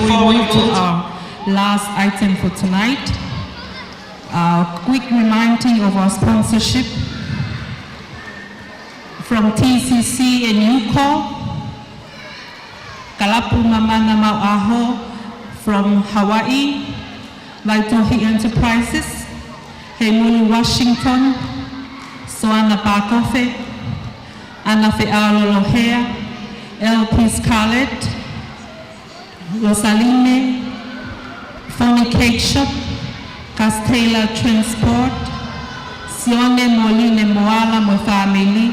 We move to our last item for tonight. A quick reminding of our sponsorship from T C C and UCOL, Kalapu Mamana Mauʻaho from Hawaii, Vaitohi Enterprises, Heimuli Washington, Soana Pakofe, Ana Feʻaolohea, L P Scarlett, Rosaline, Fone Cake Shop, Castella Transport, Sione Moline Moala mo e fāmili,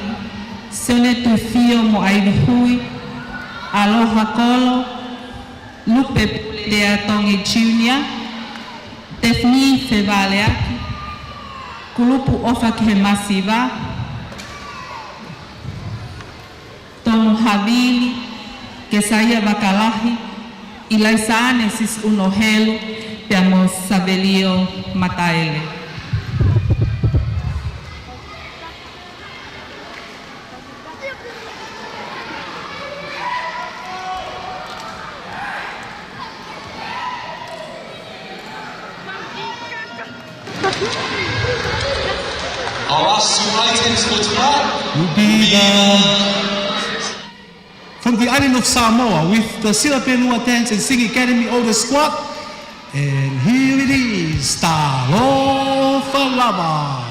Sione Tufio mo Aivihui, Aloha Kolo, Lupe Pulelea Tongi Junior, Daphne Fevaleaki, Kulupu ʻOfa ki he Masiva, Tomu Havili, Kesaia Vakalahi, ʻIlaisaane Sisi Unohelu, pea mo Savelio Mataele. Our last two items for tonight will be the, from the island of Samoa with the Silapenua Dance and Singing Academy Older Squad. And here it is, Talofa Lava.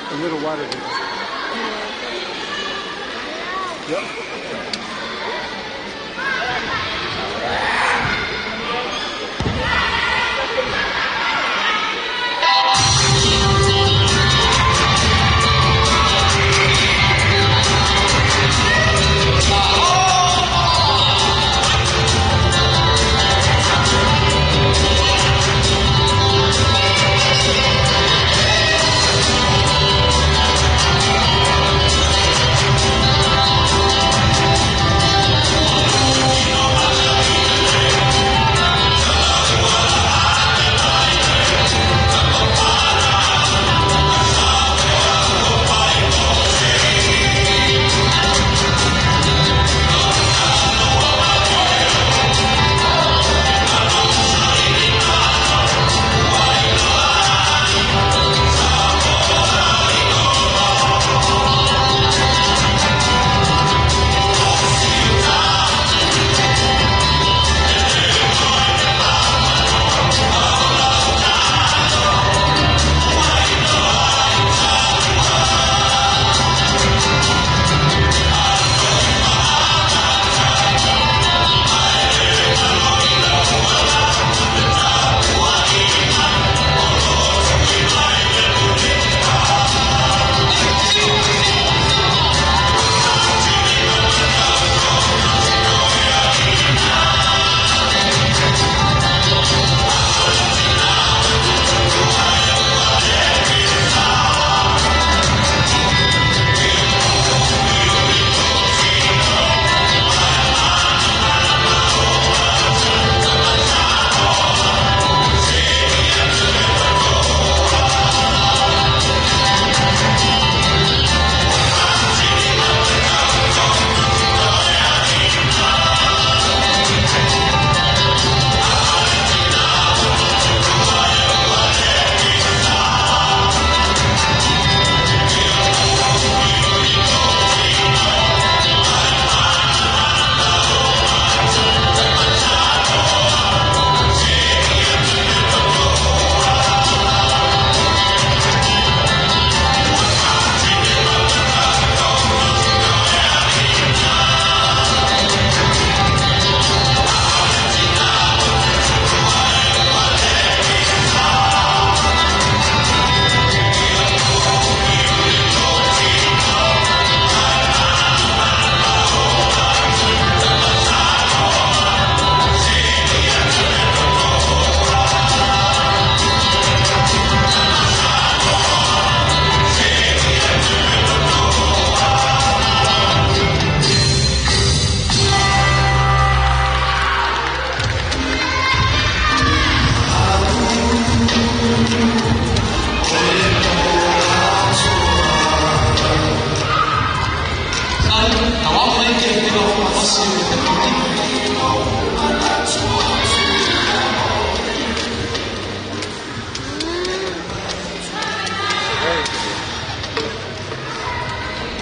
A little water here. Yep.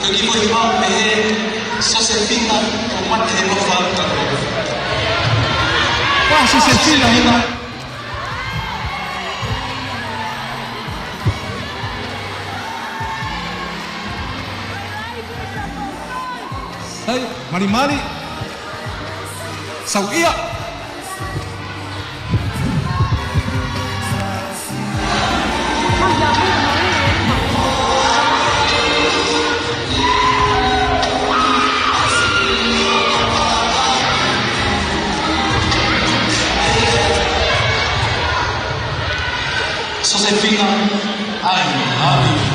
Ki mo i pau me he Sosefina, ko mate he mo fau ka ko. Ko Sosefina, he ma. Sai, malimali. Sau ia. Sosefina, I love you.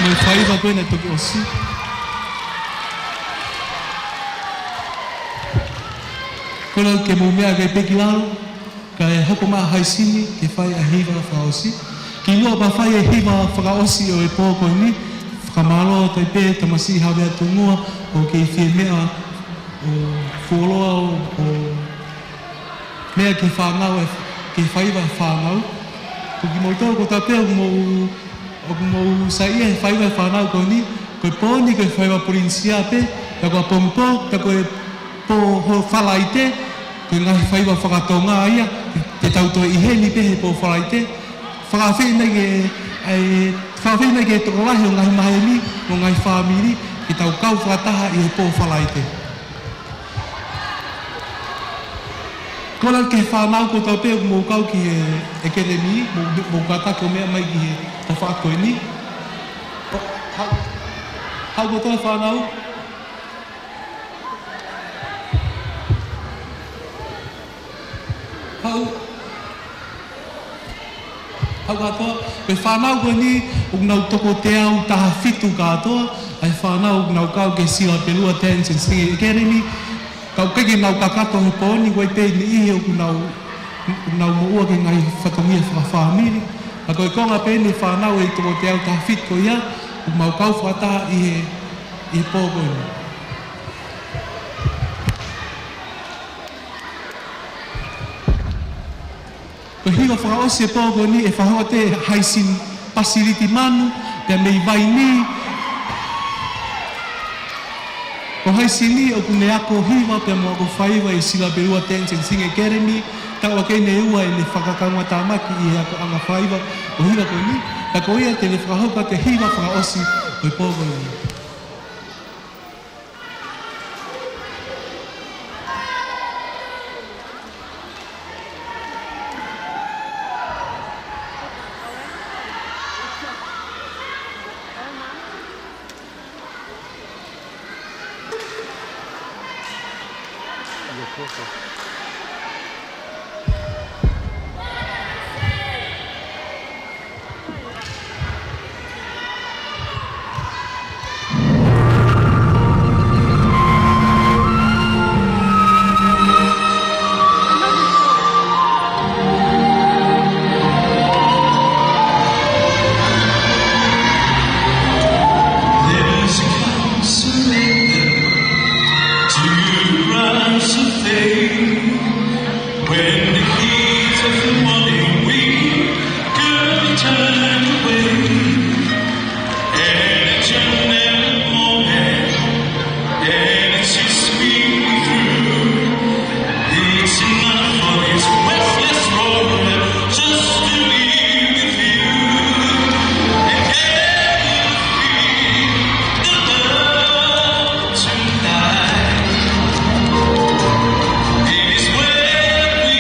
Ko e faiva ko ena toki ʻosi. Ko ena ke mou meʻa kae pē ki lalo, kae hoko mai ʻa Haisini ke fai ʻa e hiva fakaʻosi. Kimuʻa pea fai e hiva fakaʻosi ʻo e pō ko eni, fakamālō atu pē tamasiʻi Havea Tungua ʻoku kei fie meʻa ʻo fuoloa ʻo, ʻo meʻa ki he fānau e ki he faiva ʻa e fānau. Ko kimoutolu kotoa pē ʻoku mou, ʻoku mou saiʻia he faiva ʻa e fānau ko eni, ko e pō ni ko e faiva Polinisia pē, pea ko ʻapongipō, pea ko e pō Falaite, ko e ngaahi faiva fakatonga ia, te tau toe ʻi heni pē he pō Falaite. Fakaafeʻi mai ke, ʻai, fakaafeʻi mai ki he tokolahi ʻo e ngaahi maheni, mo e ngaahi fāmili, ke tau kau fakataha ʻi he pō Falaite. Kole ki he fānau kotoa pē ʻoku mou kau ki he ʻekatemi, mou, mou kātaki ʻo meʻa mai ki he tafaʻaki ko eni. ʻO, haʻu, haʻu kotoa fānau. Haʻu. Haʻu kātoa, ko e fānau ko eni, ʻoku nau toko teau taha fitu kātoa, ʻa e fānau ʻoku nau kau ki he Silapelua Dance and Singing Academy, ka ʻoku ʻikai ke nau kakato he pō ni, ko e pē ni ʻi he ʻoku nau, ʻoku nau moʻua ki he ngaahi fatongia fakafāmili, ka ko e konga pē eni fānau ʻe toko teau taha fitu ko ia, ʻoku mau kau fakataha ʻi he, ʻi he pō ko eni. Ko e hiva fakaʻosi ʻo e pō ko eni ʻe fakahoko ʻe Haisini Pasiliti Manu, pea mei Vainī. Ko Haisini ʻoku ne ako hiva pea mo ako faiva ʻi he Silapelua Dance and Singing Academy, taʻu ʻa ē ʻoku ne ua ʻene fakakaungātāmaki ʻi he akoʻanga faiva ʻo e hiva ko eni, ka ko ia te ne fakahoko atu e hiva fakaʻosi ʻo e pō ko eni. There's a calm surrender to the runs of fame. When the heat of the morning wind could be turned away, and it's an moment, and it's just me through. It's enough for this breathless moment just to be with you. And can you feel the love tonight? It is where we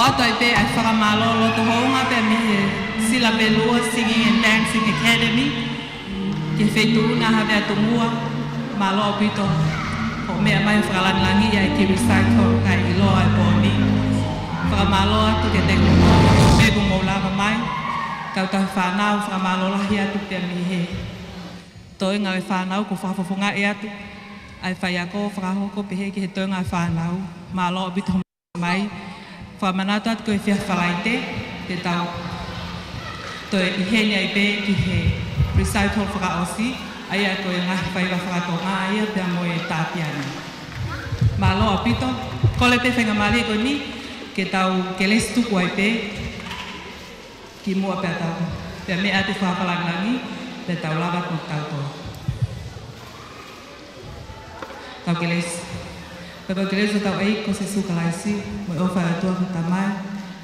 ʻOatu ai pē ʻa e fakamālō loto houngaʻia pē mei he Sila Pelua Singing and Dancing Academy, ki he feituʻu na Havea Tumua, mālō ʻaupito hoʻo meʻa mai fakalāngilangiʻi ʻa e kiʻi recital naʻe ʻiloa he pō ni. Fakamālō atu kiate kimoutolu, pea kuo mou lava mai. Kau tauhi fānau, fakamālō lahi atu pē mei he toenga ʻo e fānau, kuo fakafofongaʻi atu ʻa e faiako, fakahoko pehē ki he toenga ʻo e fānau. Mālō ʻaupito mai. Fakamanatu atu ko e efiafi Falaite, te tau toe ʻi heni ai pē ki he recital fakaʻosi, ʻa ia ko e ngaahi faiva faka-Tonga ia pea mo e tā piano. Mālō ʻaupito, kole pē faingamālie ko eni, ke tau kelesi tuku ai pē, kimuʻa pea tau, pea meʻa atu e fakalāngilangi, pea tau lava atu ʻo tau tō. Tau kelesi. Pea ko e kelesi ʻa hotau ʻEiki ko Sīsū Kalaisi, mo e ʻofa ʻa e ʻOtua ko e Tamai,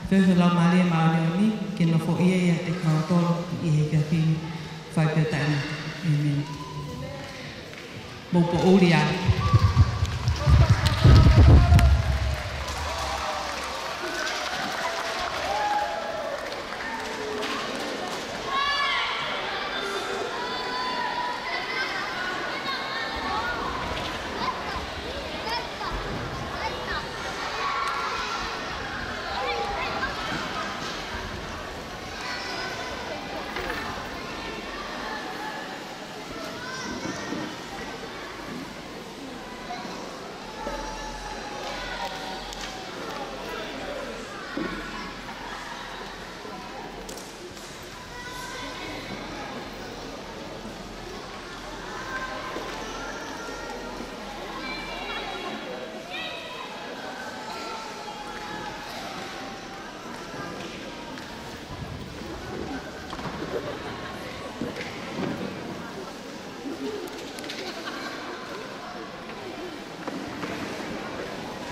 feohi ʻa e Laumālie Māʻoniʻoni, ke nofoʻia ʻiate kimoutolu ʻi he efiafi ni, fai pē ʻo taʻengata. ʻĒmeni. Mou poʻuli ā.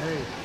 Hey.